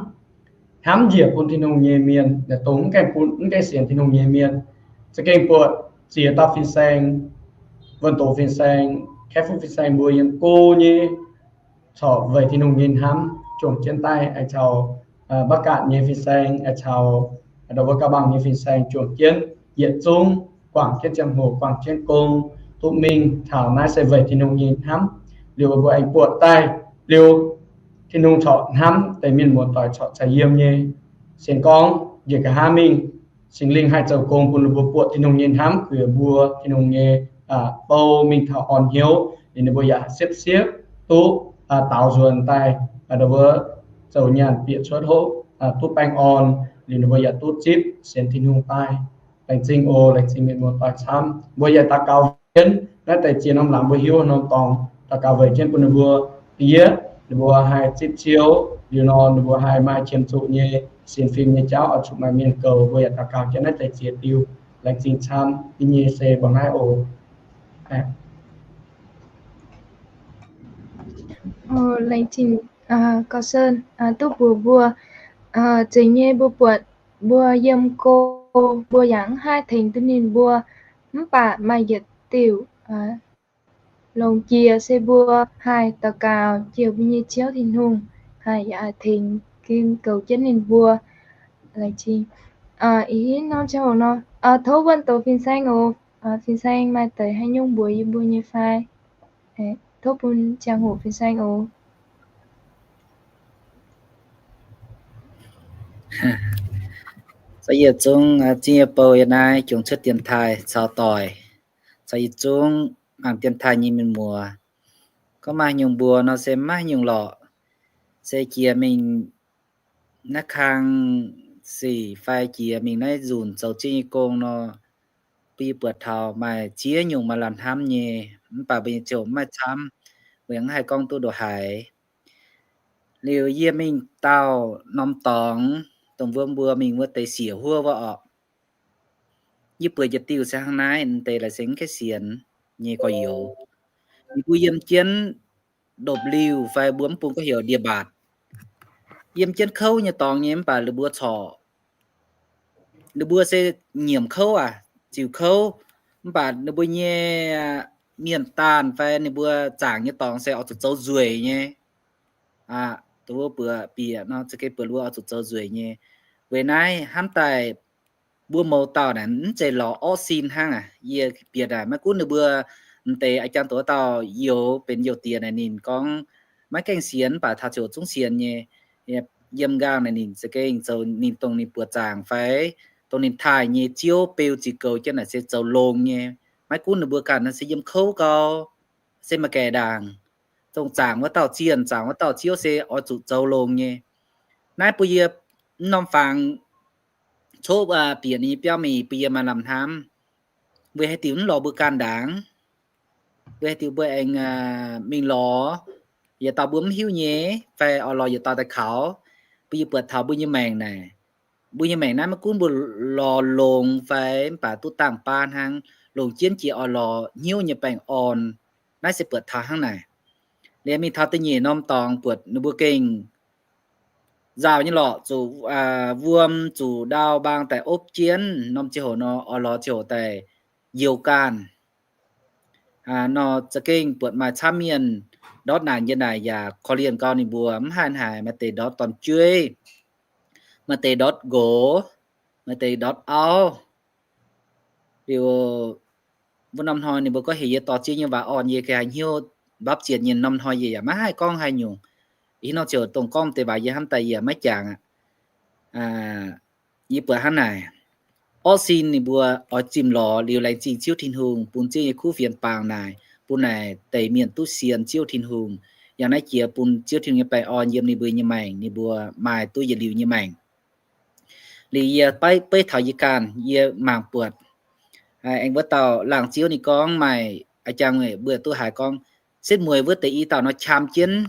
Hnamv njiec bun Tin-Hungh nyei mienh, dongh mv gaengh bun, mv gaengh sienx Tin-Hungh nyei mienh. Za'gengh buatc ziex dauh fin-saeng, wuonh doz fin-saeng, kaeqv fuqv fin-saeng mbuo yiem go nyei corc weic Tin-Hungh nyei hnamv juangc jienv daaih, aengx caux mbac gaatc nyei fin-saeng, aengx caux ndau wuov gauh bangc nyei fin-saeng juangc jienv yietc zungv guangc jienv ziangh hoc, guangc jienv gong, duqv mingh taux naaiv se weic Tin-Hungh nyei hnamv. Liuz mbuo aengx buatc daaih liuz, Tin-Hungh corc hnamv deix mienh muoz-doic corc za'gengh yiem nyei. Sienx gorngv njiec nqa'haav mingh, Singx Lingh haih zoux gong bun ninh mbuo buatc Tin-Hungh nyei hnamv, guiex mbuo Tin-Hungh nyei bou mingh taux orn hnyouv, liuz ninh mbuo yaac siepv-siepv duqv daaux nzuonx daaih, ndau wuov zoux nyaanh bieqc cuotv hopv, duqv baengh orn, liuz ninh mbuo yaac duqv zipv sienx Tin-Hungh daaih. Laengz zingh oc, laengz zingh mienh muoz-doic camv. Mbuo yaac daux gaux jienv naaiv deix ziex norm laangz mbuo hiuv norm dorngx, daux gaux weic jienv bun ninh mbuo diev, ninh mbuo haih zipv Ziouv, liuz nor ninh mbuo haih maaih qiemx zuqc nyei sienx fim nyei jauv oix zuqc maaih mienh goux. Mbuo yaac daux gaux jienv naaiv deix ziex diuh. Laengz zingh camv. Yie nyei se mbuo naaiv oc. Laengz zingh Gauh Sơn duqv mbuox mbuo. Zeiz nyei mbuo buatc mbuo yiem go, mbuo yaac mv haih tengx duqv ninh mbuo, mv baac maaih yietc diuh longx jiex se mbuo haih daux gaux jiex mbuo nyei Ziouv Tin-Hungh, haih yaac haih tengx goux jienv ninh mbuo. Laengz zingh. Ih norm ziangh hoc nor, tov wuonh doz fin-saeng oc. Fin-saeng maaih deix haaix nyungc mbuox yie mbuo nyei fai? Tov bun ziangh hoc fin-saeng oc. Caux yietc zungv zingh nyei bou yiem naaiv jomc cuotv dienx taaih caux doic, caux yietc zungv mangc dienx taaih nyei mienh muoz. Gorngv maaih nyungc mbuox nor se maiv nyungc lorqc. Se jiex mingh naaiv kang sic fai jiex mingh naaiv nzunc zoux zingh nyei gong nor, bun yie buatc taux maaih ziex nyungc maaih lamh hnamv nyei, mv baac mbuo nyei ziouc mv maaih camv, mbuo yaac mv haih gorngv duqv ndongc haaix. Liuz yie mingh dauh norm dorngx, dongh wuov mbuo mingh wuov deix siec huov wuov orqc. Yie bueix jiex diuh se hnangv naaiv, deix laaix se mv gaengh sienx nyei gorx-youz. Ninh mbuo yiem jienv ndopv-liuh fai mbuo mv bun gorngv heuc ndie-mbaatc. Yiem jienv kouv nyei dorngx nyei mv baac ninh mbuo corc, ninh mbuo se nyiemc kouv aqv, ziux kouv, mv baac ninh mbuo nyei mienh daanh fai ninh mbuo zaangc nyei dorngx se oix zuqc zoux nzueic nyei. Aa, dongh wuov mbuo bieqc nor za'gengh mbuo oix zuqc zoux nzueic nyei. Weic naaiv hnamv daaih mbuo mouz dauh naaic mv zeiz lorz orqv sin hnangv aqv. Yie bieqc naaic maiv gunv ninh mbuo m'deix a'jang doz dauh youz benx youz diex naaic ninh gorngv maiv gaengh sienx mv baac taux ziouc zungv sienx nyei. Yiem nqaang naaic ninh za'gengh zoux ninh dongh ninh buoz zaangc fai dongh ninh taaih nyei ziouv beu ziqc goux jienv naaic se zoux longx nyei. Maiv gunv ninh mbuo ganh naaic se yiem kouv gau, se maaih gaengh ndaangc, dongh zaangc wuov dauh zienh, zaangc wuov dauh ziouv se oix zuqc zoux longx nyei. Naaiv bun yie mv norm fangx cov bieqc ninh nyei biauv mingh bun yie maaih lamh hnamv. Weic haaix diuc mv lorz mbuo ganh ndaangc? Weic haaix diuc mbuo aengx mingh lorz yietc dauh mbuo mv hiuv nyei, fai oix lorz yietc dauh daaih kaux? Bun yie buatc taux mbuo nyei maengc naaic, mbuo nyei maengc naaiv maiv gunv mbuo lorz longx fai mv baac duqv dangh baav hnangv, longc jienv jiex oix lorz hnyouv nyei baengh orn. Naaiv se buatc taux hnangv naaic. Liuz mingh taux da'nyeic norm dorngx buatc ninh mbuo gengh nzauh nyei lorqc, zuqc wuom, zuqc ndau mbaang daaih opv jienv norm ziangh hoc nor, oix lorz ziangh hoc daaih youz ganh. Nor za'gengh buatc maaih camv mienh ndortv naanc nyei naaic yaac korv-lienh gau ninh mbuo, mv haih haaix, maaih deix ndortv dorn-jueiv, maaih deix ndortv nqox, maaih deix ndortv auv. Liuz wuov norm hnoi ninh mbuo gorngv heuc yie dorh Ziouv nyei waac orn, yie ganh haaix hnyouv mbapv zienc nyei. Norm hnoi yie yaac maiv haih gorngv haaix nyungc. Ih norm ziouc dongh gorngv deix waac yie hnamv daaih yie yaac maiv jangx aqv. Yie buatc hnangv naaic, orqv sin ninh mbuo oix zimh lorz liuz laengz zingh Ziouv Tin-Hungh bun Ziouv nyei kuv fienx bangc naaic, bun naaic deix mienh duqv sienx Ziouv Tin-Hungh. Yangh naaiv jiex bun Ziouv Tin-Hungh nyei baengh orn yiem ninh mbuo nyei maengc, ninh mbuo maaih duqv yietc liuz nyei maengc. Liuz yie beiv, beiv taux yie ganh, yie mangc buatc aengx wuov dauh laangz ziouv ninh gorngv maaih a'jang mbuo duqv haiz gorngv setv mueiz wuov deix i dauh nor qam jienv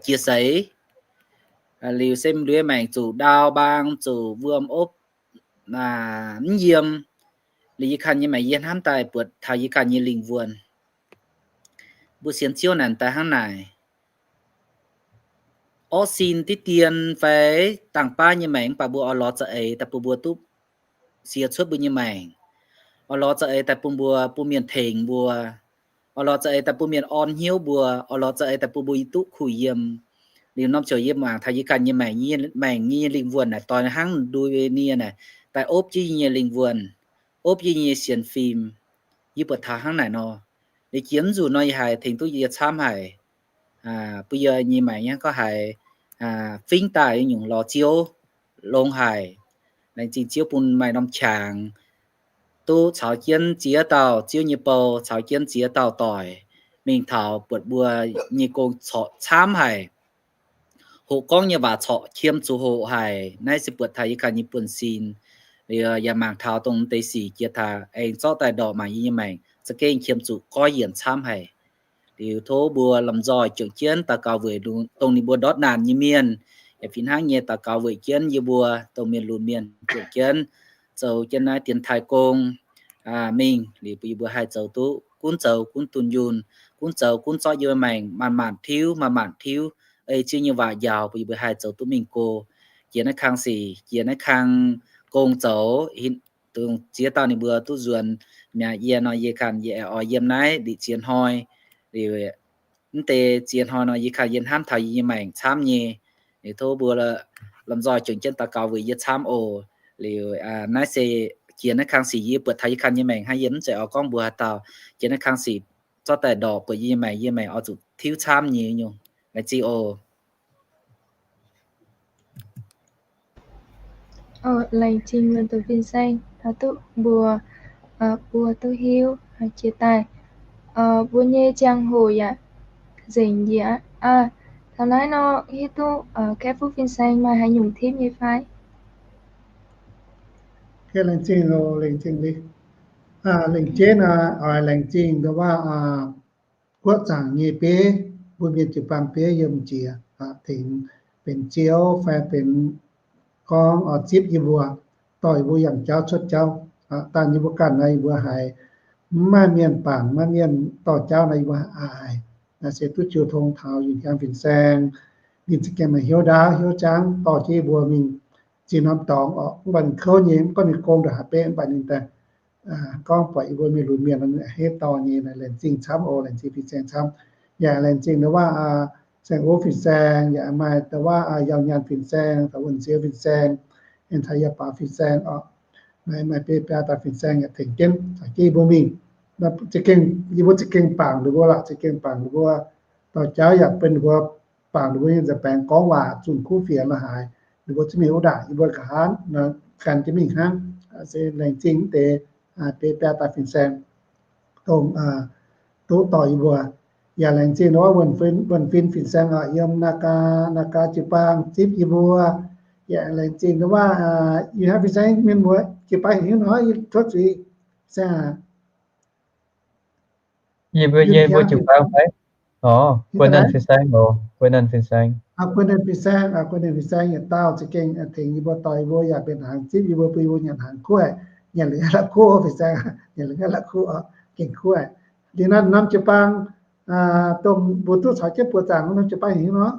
jiex seix. Liuz se mv lui maengc zuqc ndau mbaang, zuqc wuom opv, mv yiem. Liuz yie ganh nyei maengc yie hnamv daaih buatc taux yie ganh nyei lingh wuonh. Mbuo sienx Ziouv naanc daaih hnangv naaic, orqv sin diqv dien fai dangh baav nyei maengc mv baac mbuo oix lorz za'eix daaih bun mbuo duqv siex cuotv mbuo nyei maengc. Oix lorz za'eix daaih bun mbuo, bun mienh tengx mbuo. Oix lorz za'eix daaih bun mienh orn hnyouv mbuo. Oix lorz za'eix daaih bun mbuo duqv kuh yiem. Liuz norm ziouc yie mangc taux yie ganh nyei maengc, maengc nyei lingh wuonh naaic doix hnangv ndui nie naaic daaih opv jienv yie nyei lingh wuonh, opv jienv yie nyei sienx fim. Yie buatc taux hnangv naaic nor, liuz jiex mv nzunc nor yie haiz tengx duqv yie camv haic. Bun yie nyei maengc hnangv gorngv haiz fingx daaih nyungc lorz Ziouv longx haic. Laengz zingh Ziouv bun maaih norm qangx duqv caux jienv ziex dauh Ziouv nyei bou, caux jienv ziex dauh doic mingh taux buatc mbuo nyei gong corc camv haic. Hoqc gorngv nyei waac corc qiemx zuqc hoqc haic. Naaiv se buatc taux yie ganh nyei buonv-sin. Liuz yaac mangc taux dongh deix sic jiex taux aengx zorqv daaih ndorqc mangc yie nyei maengc za'gengh qiemx zuqc goiv yienc camv haic. Liuz tov mbuo lomh nzoih juangc jienv daux gaux weic dongh ninh mbuo ndortv naanc nyei mienh, yaac fih hnangv nyei daux gaux weic jienv yie mbuo dongh mienh lunx mienh juangc jienv zoux jienv naaiv dienx taaih gong mingh. Liuz bun yie mbuo haih zoux duqv gunv zoux gunv dunh yunh, gunv zoux gunv zorqv yie mbuo maengc manc-manc tiuv, manc-manc tiuv ei Ziouv nyei waac njaaux bun yie mbuo haih zoux duqv mingh go. Jiex naaiv kang sic, jiex naaiv kang gong zoux, dongh ziex dauh ninh mbuo duqv nzuonx mi'aqv. Yie nor yie ganh yie aengx oix yiem naaiv liqc ziex hnoi. Liuz mv deix ziex hnoi nor yie ganh yie hnamv taux yie nyei maengc camv nyei. Liuz tov mbuo lomh nzoih juangc jienv daux gaux weic yie camv oc. Liuz naaiv se jiex naaiv kang sic yie buatc taux yie ganh nyei maengc hnangv, yie mv zeiz oix gorngv mbuox haaix dauh. Jiex naaiv kang sic zorqv daaih ndorqc buatc yie nyei maengc, yie maengc oix zuqc tiuv camv nyei nyungc. Laengz zingh oc. Laengz zingh mienh doqc fin-saeng taux duqv mbuox buo duqv hiuv jiex daaih. Mbuo nyei ziangh hoc yaac nzengc njiec aqv. Taux naaiv nor hiuv duqv Kaeqv Fuqv fin-saeng maaih haaix nyungc tipv nyei fai? Laengz zingh oc, laengz zingh. Laengz jeiv nor oix laengz zingh nduov waac guoqv zaangc nyei bieiv, mbuo mienh jiu-baang bieiv yiem jiex. tengx benx ziouv fai benx gorngv oix zipv yie mbuo, dorh yie mbuo yangh jauv cuotv jauv. Dangh yie mbuo ganh naaiv yie mbuo haiz maiv maaih mienh bangc, maiv maaih mienh dorh jauv naaiv yie mbuo haiz. Naaiv se duqv jiu tong taux Yunh Hiaang fin-saeng, ninh za'gengh maaih hnyouv ndaauv hnyouv jangv dorh jienv yie mbuo mingh zinh norm dorngx oc. Mv baac ninh kouv nyei, mv gorngv ninh gong ndongc haaix betv, mv baac ninh daaih gorngv buatc yie mbuo mienh lunx mienh hnangv, hei dorh nyei. Laengz zingh camv oc, laengz zingh fin-saeng camv. Yaac laengz zingh ndau wuov Saeng Wuov fin-saeng, yaac maaih ndau wuov Yauh Nyaanh fin-saeng, taux Wuonh Siex fin-saeng, aengx taux Yauh Baaux fin-saeng oc. Maaih, maaih biei biaa dauh fin-saeng yaac tengx jienv caux jienv yie mbuo mingh. Za'gengh, yie mbuo za'gengh bangc ninh mbuo lorqc, za'gengh bangc ninh mbuo. Dorh jauv yaac bun ninh mbuo, bangc ninh mbuo nyei nza'baengx gorngv waac zunh kuv fienx la'haaix, ninh mbuo zungv mingh wuov ndaangc, yie mbuo nqa'haav gan jienv mingh hnangv. Se laengz zingh wuov deix biei biaa dauh fin-saeng dongh duqv dorh yie mbuo. Yaac laengz zingh wuov Wuonh Fin, Wuonh Fin fin-saeng oc, yiem Naagaa, Naagaa jiu-baang zipv yie mbuo. Yaac laengz zingh wuov, yie hnangv fin-saeng mienh muoz jiu-baang heuc hnyouv nor, yie tov zuiz saeng aac. Yie mbuo nyei mbuo jiu-baang fai? Orv, Guei Nernh fin-saeng oc, Guei Nernh fin-saeng. Guei Nernh fin-saeng, Guei Nernh fin-saeng yietc dauh za'gengh tengx yie mbuo, dorh yie mbuo yaac mbenc hnaangx, zipv yie mbuo, bun yie mbuo nyanc hnaangx kuv, nyanc la'kuv fin-saeng, nyanc la'kuv, gengh kuv. Liuz naaiv norm jiu-baang dongh mbuo duqv caux jienv buoz-zaangc norm jiu-baang heuc hnyouv nor?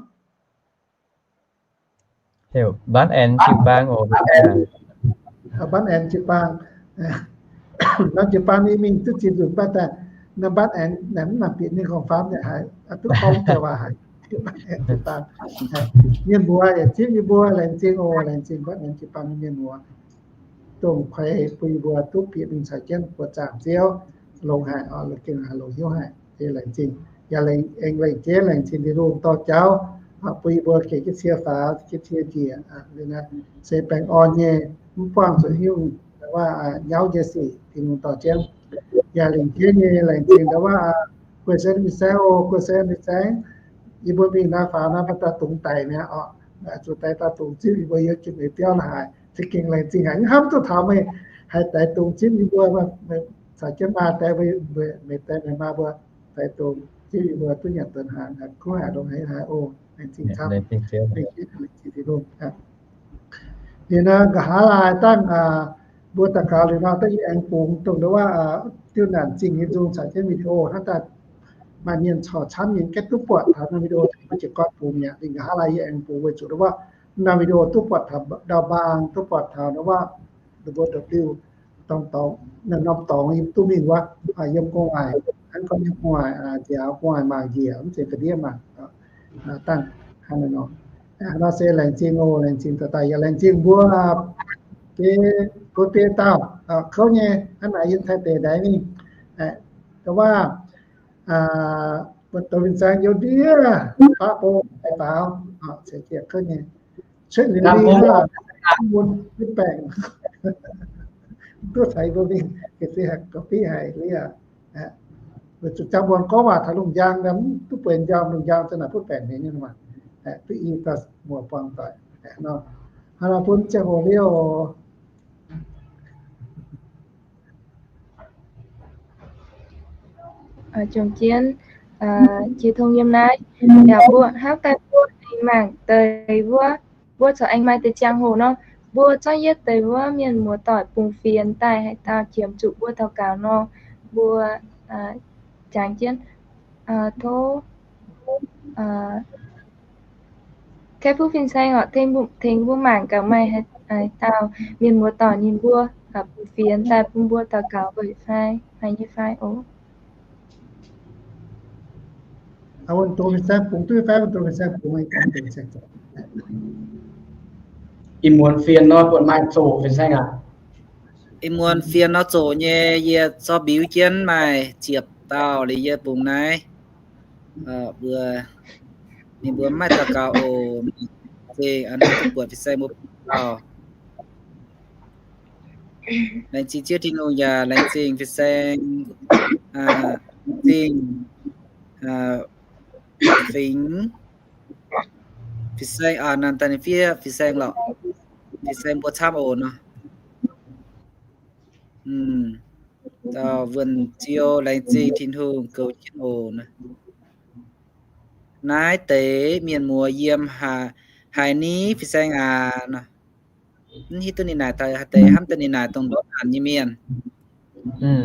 Heuc Mbaanv Aengx jiu-baang oc. Mbaanv Aengx jiu-baang. Norm jiu-baang ninh mingh duqv zinh nzunc mv baac daaih, norm Mbaanv Aengx naaic mv nangc bieqc ninh gorngv faam yaac haiz, duqv gorngv jauv waac haiz. Mienh muoz yaac zipv yie mbuo, laengz zingh oc, laengz zingh Mbaanv Aengx jiu-baang nyei mienh muoz. Dongh kuei bun yie mbuo duqv bieqc mingh caux jienv buoz-zaangc Ziouv, longx haic oc, longx gengh haic, longx hnyouv haic, laengz zingh. Yaac aengx laengz jeiv laengz zingh Tin-Hungh dorh jauv bun yie mbuo gec jienv cie faaux, gec jienv cie njiec, se baengh orn nyei, mv buangh zuqc haaix nyungc nyauv nyei sic Tin-Hungh dorh jienv. Yaac laengz jeiv nyei laengz zingh ndau wuov Guei Sen fin-saeng oc, Guei Sen fin-saeng. Yie mbuo mingh naaiv faaux naaiv mbuo daaih dungx daic mi'aqv oc. Zuqc daic daaih dungx zipv yie mbuo yiem jiex meix biauv la'haaix, za'gengh laengz zingh haic. Hnamv duqv taux meih haih daic dungx zipv yie mbuo, caux jienv maa daic, meih daic meih maa mbuo daic dungx zipv yie mbuo duqv nyanc duqv hnaangx, kuv haic longx haic oc. Laengz zingh camv. Liuz nor nqa'haav laaix dangh mbuo daux gaux liuz nor, dangh yie aengx bungx dongh ndau wuov diuh naanc zingh nyei nzung caux jienv video hnangv daaih maaih mienh corc camv nyei gaeqv duqv buatc taux norm video, mbuo jiez gorn bungx mi'aqv. Liuz nqa'haav laaix yie aengx bungx weic zuqc ndau wuov norm video duqv buatc taux ndau-mbaang, duqv buatc taux ndau wuov ninh mbuo ndopv-liuh dorngx, norm dorngx yie duqv mingh wuov, yiem gu'nguaaic, hnangv gorngv yiem gu'nguaaic nziaaux, gu'nguaaic mangc njiec, mv zeiz ga'ndiev mangc. Dangh hnangv naaiv nor, nor se laengz zingh oc, laengz zingh daaih daaih yaac laengz zingh mbuo biei, mbuo biei dauh kouv nyei hnangv naaic yiem Taiv deic ndaix mingh. Ndau wuov, mbuo douz fin-saeng youz ndiev baqv bou daaih faaux, ceix jiez kouv nyei, cuotv liuz lingh hnangv laangc, mun butv baengc, duqv caux yie mbuo mingh ga'sie haic, ga'fiev haic liuz aqv. Weic zuqc jangx muonz gorngv waac taux lungh njang, mv duqv bueix njang, lungh njang za'naaic butv baengc haic nyei maah. Duqv i dauh muoz buangh doic nor. Hnangv nor bun ziangh hoc liuz. Jomc jienv, jiu tong yiem naaiv, yaac mbuo hnamv daaih mbuo mingh mangc deix wuov, mbuo corc aengx maaih deix ziangh hoc nor, mbuo zorqv yietv deix wuov mienh muoz-doic bungx fienx daaih haaix dauh qiemx zuqc mbuo daux gaux nor, mbuo jangx jienv tov Kaeqv-Fuqv Fin-Saeng oc, tengx mbuo mangc gaax maaih haaix dauh mienh muoz-doic ninh mbuo bungx fienx daaih bun mbuo daux gaux weic fai, haiz nyei fai oc. Ih muonz fienx nor buatc maaih zoqc fin-saeng aqv. Ih muonz fienx nor zoqc nyei, yie zorqv mbiuz jienv maaih ziepc dauh liuz yie bungx naaiv. Mbuo, ninh mbuo mv maaih daux gaux oc. Zingh a'hneiv duqv buatc fin-saeng mbuo dauh. Laengz zingh Ziouv Tin-Hungh yaac laengz zingh fin-saeng, laengz zingh fingx, fin-saeng, naanc daaih ninh fiev fin-saeng lorqc. Fin-saeng mbuo camv oc nor. Dauh Wuonh Ziou, laengz zingh Tin-Hungh goux jienv oc nor. Naaiv deix mienh muoz yiem haaix ni fin-saeng aac? Mv hiuv duqv ninh naaic deix hnamv daaih ninh naaic dongh ndortv naanc nyei mienh.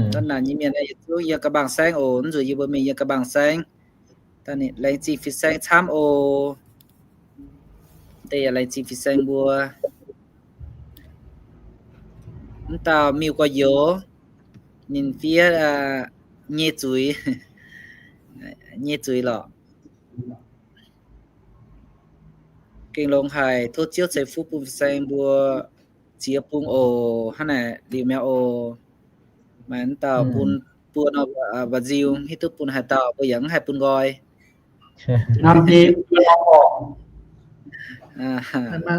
Ndortv naanc nyei mienh yietc zungv yiem กำแพงแสน oc. Mv nzunc yie mbuo mingh yiem กำแพงแสน. Laengz zingh fin-saeng camv oc. Deix yaac laengz zingh fin-saeng mbuo. Mv dauh miuc-gu'nguaaz-youz, ninh fiev nyei zuiz, nyei zuiz lorqc. Gengh longx haic, tov Ziouv ceix fuqv bun fin-saeng mbuo ziex bung oc. Hnangv naaic liuz mi'aqv oc. Maaih mv dauh bun, bun nor, mba'nziu hiuv duqv bun haaix dauh, mbuo yaac mv haih bun nqoi. Maaih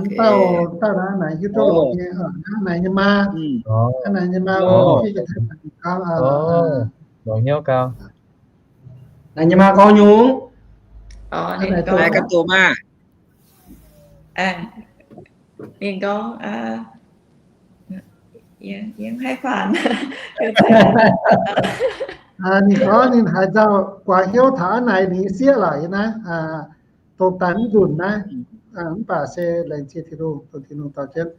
mv dauh, dauh naaiv naaic hiuv duqv longx nyei, naaiv naaic nyei maa, naaiv naaic nyei maa, naaic nyei maa gorngv nyungc. Ninh gorngv, ninh gorngv, ninh gorngv ninh haaix dauh guaax hnyouv taux a'naaiv ninh sieqv lorqc naaiv, dongh daaih mv nzunc naaiv, mv baac se laengz zingh Tin-Hungh, dongh Tin-Hungh dorh jienv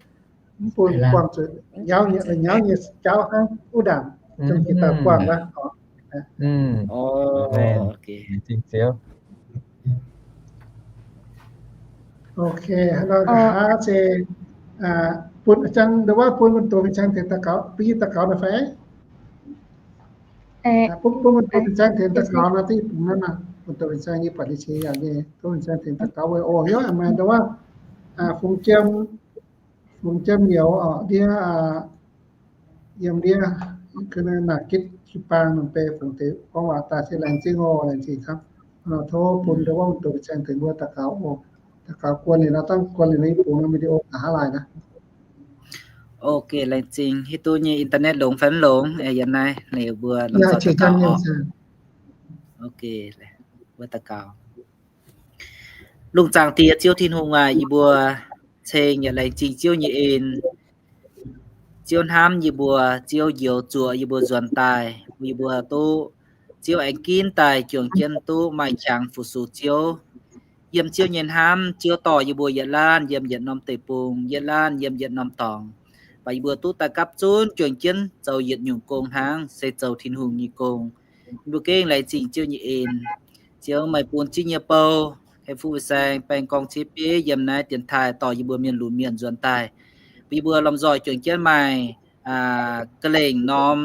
mv bun buangh zuqc nyauv nyei, nyauv nyei jauv hnangv wuov ndaangc, zungv jiex daaih buangh wuov. Ok, nqa'haav se bun, jang nduov bun, bun doqc fin-saeng tengx daux gaux, bun yie daux gaux nor fai? Bun, bun, bun doqc fin-saeng tengx daux gaux nor, deix bun naaiv, bun doqc fin-saeng nyei buatc nyei qiex yaac nyei, doqc fin-saeng tengx daux gaux weic oc. Hnyouv maaih nduov, fungx jiem, fungx jiem youz oc ndiev, yiem ndiev, naaic gitv jiu-baang nor beiv fungx deix gorngv waac daaih se laengz zingh oc, laengz zingh camv. Tov bun nduov, bun doqc fin-saeng tengx mbuo daux gaux oc. Daux gaux guon liuz nor, dangh guon liuz nor yie bungx nor video nqa'haav laaih naaiv. Ok, laengz zingh. Hiuv duqv nyei internet longx fai mv longx, yiem naaiv ninh mbuo lomh nzoih daux gaux oc. Ok, mbuo daux gaux. Lungh zaangc Diex Ziouv Tin-Hungh aac, yie mbuo ceng yaac laengz zingh Ziouv nyei en. Ziouv hnamv yie mbuo, Ziouv njoux zuoqc yie mbuo nzuonx daaih, bun yie mbuo duqv Ziouv aengx ginv daaih juangc jienv duqv maaih qangx fu-sux Ziouv. Yiem Ziouv nyei hnamv, Ziouv dorh yie mbuo yietc laanh yiem yietc norm deic-bung, yietc laanh yiem yietc norm dorngx, baac yie mbuo duqv daaih gapv zunv juangc jienv zoux yietc nyungc gong hnangv, se zoux Tin-Hungh nyei gong. Yie mbuo gengh laengz zingh Ziouv nyei en. Ziouv, meih bun zingv nyei bou, haih fuqv saeng baeng gorngv ciev bieiv yiem naaiv dienx taaih dorh yie mbuo mienh lunx mienh nzuonx daaih, bun yie mbuo lomh nzoih juangc jienv maaih ga'lengc norm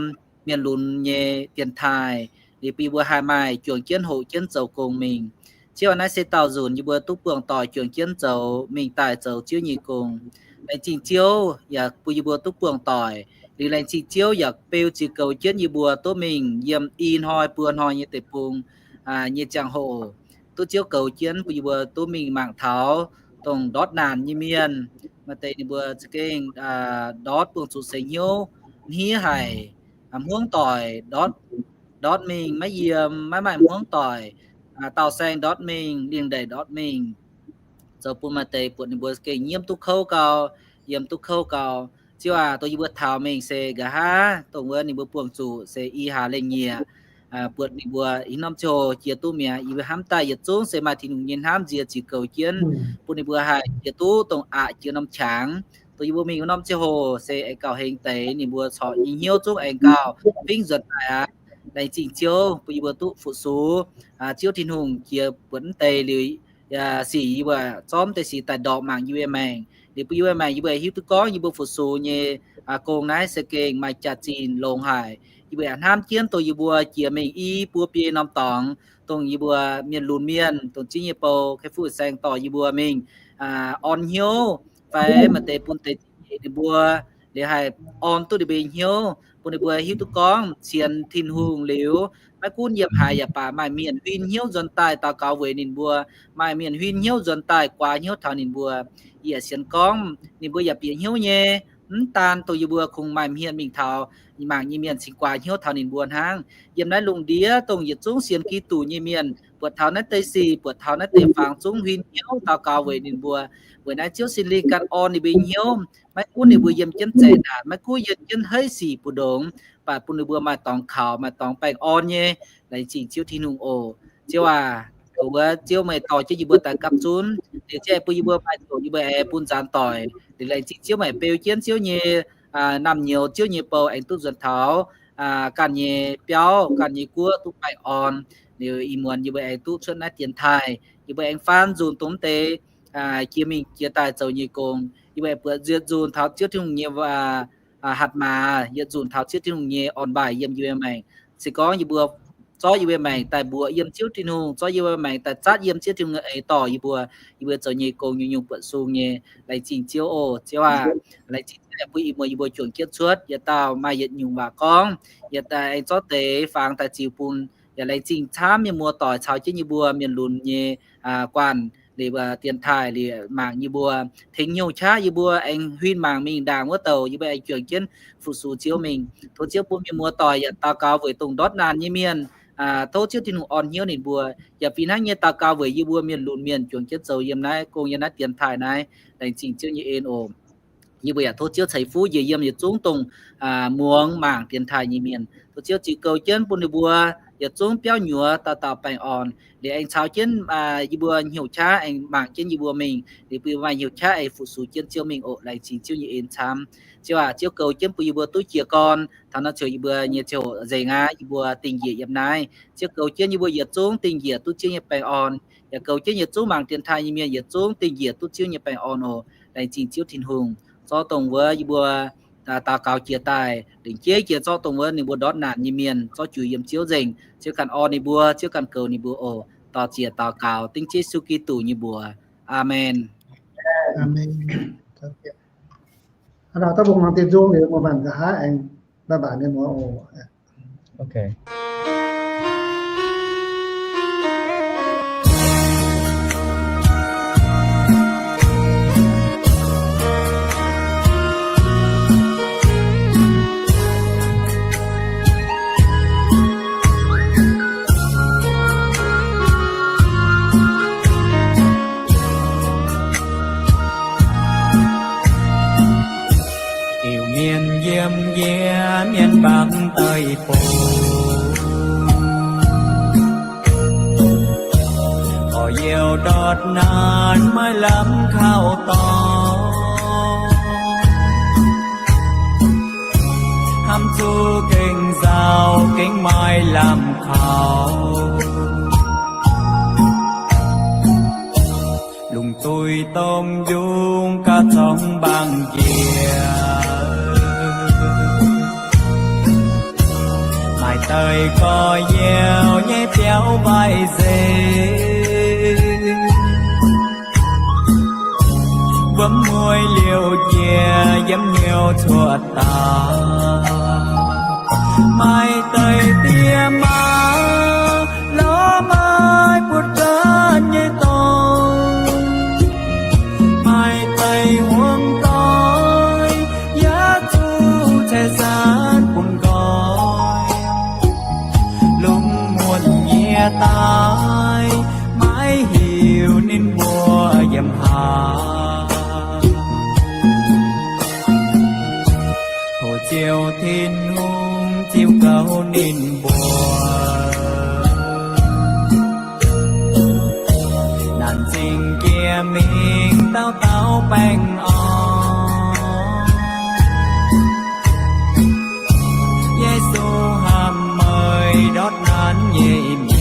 mienh lunx nyei dienx taaih, liuz bun yie mbuo haih maaih juangc jienv hoqc jienv zoux gong mingh. Ziouv, naaiv se daauh nzunc yie mbuo duqv buangh doic juangc jienv zoux mingh daaih zoux Ziouv nyei gong. Laengz zingh Ziouv yaac bun yie mbuo duqv buangh doic. Liuz laengz zingh Ziouv yaac beu ziex goux jienv yie mbuo duqv mingh yiem i hnoi buo hnoi nyei deic-bung nyei ziangh hoc, duqv Ziouv goux jienv bun yie mbuo duqv mingh mangc taux dongh ndortv naanc nyei mienh. Maaih deix ninh mbuo za'gengh ndortv buangh zuqc seix hnyouv, hniev haic, hmuangv doic ndortv, ndortv mingh maiv yiem, maiv maaih hmuangv doic, daauh saeng ndortv mingh, lingh ndeic ndortv mingh, zoux bun maaih deix buatc ninh mbuo za'gengh nyiemv duqv kouv gau, yiem duqv kouv gau. Ziouv aac, dongh yie mbuo taux mingh se nqa'haav dongh wuov ninh mbuo buangh zuqc se i hlaax lengh nyieqc, buatc ninh mbuo i norm ziangh hoc jiex duqv mi'aqv. Yie mbuo hnamv daaih yietc zungv se maaih Tin-Hungh nyei hnamv nzie ziux goux jienv, bun ninh mbuo haih jiex duqv dongh aqc jiex norm qangx. Dongh yie mbuo mingh wuov norm ziangh hoc se aengx gauh hengx deix, ninh mbuo corc nyei hnyouv zungv aengx gauh fingv nzuonx daaih aqv. Laengz zingh Ziouv bun yie mbuo duqv fu-sux Ziouv Tin-Hungh jiex buatc mv deix liuz, sic yie mbuo zorqv mv deix sic daaih ndortv mangc yie mbuo maengc. Liuz bun yie mbuo maengc, yie mbuo hiuv duqv gorngv yie mbuo fu-sux nyei gong naaiv se gengh maaih jaax-zinh longx haic. Yie mbuo yaac hnamv jienv dongh yie mbuo jiex mingh i buo biei norm dorngx, dongh yie mbuo mienh lunx mienh, dongh zingv nyei bou, kai fuqv saeng dorh yie mbuo mingh orn hnyouv, fai maaih deix bun deix zingv nyeic ninh mbuo, liuz haih orn duqv ninh mbuo nyei hnyouv, bun ninh mbuo hiuv duqv gorngv sienx Tin-Hungh liuz, maiv gunv yiem haaix yaac baac maaih mienh huin hnyouv nzuonx daaih daux gaux weic ninh mbuo, maaih mienh huin hnyouv nzuonx daaih guaax hnyouv taux ninh mbuo. Yie yaac sienx gorngv ninh mbuo yaac bieqc hnyouv nyei. Mv daan dongh yie mbuo kungx maaih hmien mingh taux mangc nyei mienh cingx guaax hnyouv taux ninh mbuo hnangv. Yiem naaiv lungh ndiev dongh yietc zungv sienx Giduc nyei mienh buatc taux naaiv deix sic, buatc taux naaiv deix fangx zungv huin hnyouv daux gaux weic ninh mbuo. Weic naaiv Ziouv Singx Lingh ganh orn ninh mbuo nyei hnyouv, maiv gunv ninh mbuo yiem jienv zeqc naanc, maiv gunv yiem jienv haiv sic mbu'ndongx, baac bun ninh mbuo maaih dorngx kaux, maaih dorngx baengh orn nyei. Laengz zingh Ziouv Tin-Hungh oc. Ziouv aac, wuov, Ziouv meih dorh jienv yie mbuo daaih gapv zunv, liuz Ziouv aengx bun yie mbuo maaih zuqc yie mbuo aengx bun nzaanx doic. Liuz laengz zingh Ziouv meih beu jienv Ziouv nyei, aa, naamh nyouz, Ziouv nyei bou aengx duqv nzuonx taux, aa, ganh nyei biauv, ganh nyei guoqv duqv baengh orn. Liuz ih muonz yie mbuo aengx duqv cuotv naaiv dienx taaih, yie mbuo aengx faan nzunc dongh mv deix, aa, jiex mingh jiex daaih zoux nyei gong. Yie mbuo aengx buatc yietc nzunc taux Ziouv Tin-Hungh nyei, aa, hatc maaz, yietc nzunc taux Ziouv Tin-Hungh nyei orn-baaih yiem yie mbuo maengc. Se gorngv yie mbuo zorqv yie mbuo maengc daaih mbuoqc yiem Ziouv Tin-Hungh, zorqv yie mbuo maengc daaih zatv yiem Ziouv Tin-Hungh nyei eix dorh yie mbuo, yie mbuo zoux nyei gong nyungc-nyungc buonv sung nyei. Laengz zingh Ziouv oc, Ziouv aac. Laengz zingh Ziouv aengx bun yie mbuo, yie mbuo juangc jienv cuotv yietc dauh maaih yietc nyungc waac gorngv, yietc dauh aengx zorqv deix fangx daaih ziux bun. Yaac laengz zingh camv mienh muoz-doic caux jienv yie mbuo mienh lunx nyei, aa, guanh liuz, aa, dienx taaih liuz mangc yie mbuo, tengx hnyouv qaqv yie mbuo aengx huin mangc mingh ndaangc wuov douc yie mbuo aengx juangc jienv fu-sux Ziouv mingh. Tov Ziouv bun mienh muoz-doic yaac daux gaux weic dongh ndortv naanc nyei mienh, aa, tov Ziouv Tin-Hungh orn hnyouv ninh mbuo. Yaac fih hnangv nyei daux gaux weic yie mbuo mienh lunx mienh juangc jienv zoux yiem naaiv gong, yiem naaiv dienx taaih naaiv. Laengz zingh Ziouv nyei en oc. Yie mbuo yaac tov Ziouv ceix fuqv njiec yiem yietc zungv dongh, aa, muangx mangc dienx taaih nyei mienh. Tov Ziouv ziux goux jienv bun ninh mbuo yietc zungv biauv nyuoz dauh dauh baengh orn. Liuz aengx caux jienv, aa, yie mbuo hnyouv qaqv aengx mangc jienv yie mbuo mingh. Liuz bun maaih hnyouv qaqv aengx fu-sux jienv Ziouv mingh oc. Laengz zingh Ziouv nyei en camv. Ziouv aac, Ziouv goux jienv bun yie mbuo duqv jiez gorn. Taux naaiv ziouc yie mbuo nyei ziouc nzengc aqv, yie mbuo dingh njiec yiem naaiv. Ziouv goux jienv yie mbuo yietc zungv dingh njiec duqv Ziouv nyei baengh orn. Yaac goux jienv yietc zungv mangc dienx taaih nyei mienh yietc zungv dingh njiec duqv Ziouv nyei baengh orn oc. Laengz zingh Ziouv Tin-Hungh. Zorqv dongh wuov yie mbuo, aa, daux gaux jiex daaih, lingc jeiv jiex zorqv dongh wuov ninh mbuo ndortv naanc nyei mienh zorqv juix yiem Ziouv nzengc. Ziouv ganh orn ninh mbuo, Ziouv ganh goux ninh mbuo oc. Dorh ziec daux gaux dengv Yesu Giduc nyei mbuox. Aamen. Aamen. Daaih bung mangc dieh nzung liuz, muoz-mbatc nqa'haav aengx mbatc mbatc mienh muoz oc. Iu-Mienh yiem njiec mienh mbaang deic-bung, orv youh ndortv naanc maiv lamh kaux dorngx, hnamv zuqc gengh nzauh gengh maiv lamh kaux. Lungh duih domh njungh gauh zorngx mbaang njiec, maaih deix gorx-youz nyei biauv mbaih nzengc, wuom mueiz liouc njiec yiem hnyouv cuotv daaih, maaih deix die maa lorz maaih buoz-zaanv nyei dorngx, maaih deix hmuangv doic yaac zuqc ceix zaanv bun nqoi. Lungh muonc nyie daaih maiv hiuv ninh mbuo yiem haaix. Tov Ziouv Tin-Hungh ziux gaux ninh mbuo, naanc zingh jiex mingh dauh dauh baengh orn. Yesu hnamv meih ndortv naanc nyei mienh.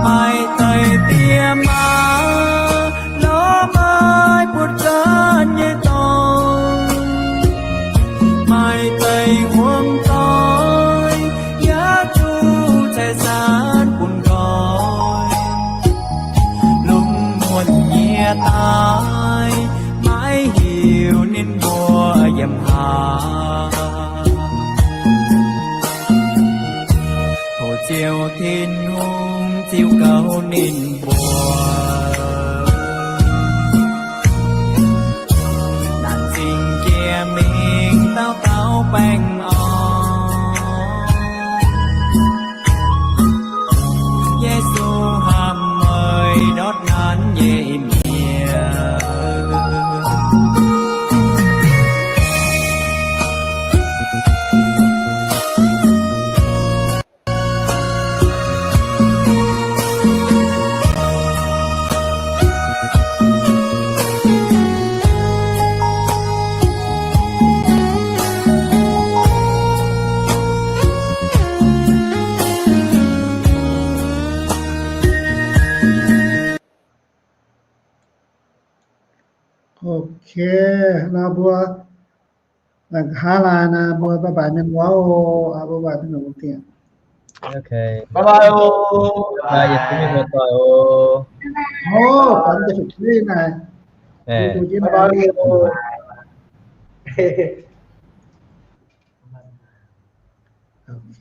Maaih deix die maa lorz maaih buoz-zaanv nyei dorngx, maaih deix hmuangv doic yaac zuqc ceix zaanv bun nqoi. Lungh muonc nyie daaih maiv hiuv ninh mbuo yiem haaix. Tov Ziouv Tin-Hungh ziux gaux ninh mbuo, Ok, nor mbuo nqa'haav laai naaiv mbuo bye bye mienh muoz oc. Mbuo bye bye mienh muoz dingc. Ok. Bye bye oc. Bye bye yietc zungv mienh muoz-doic oc. Oc, bye bye oc. Ok.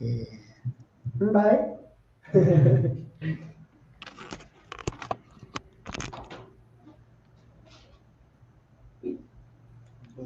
Bye bye.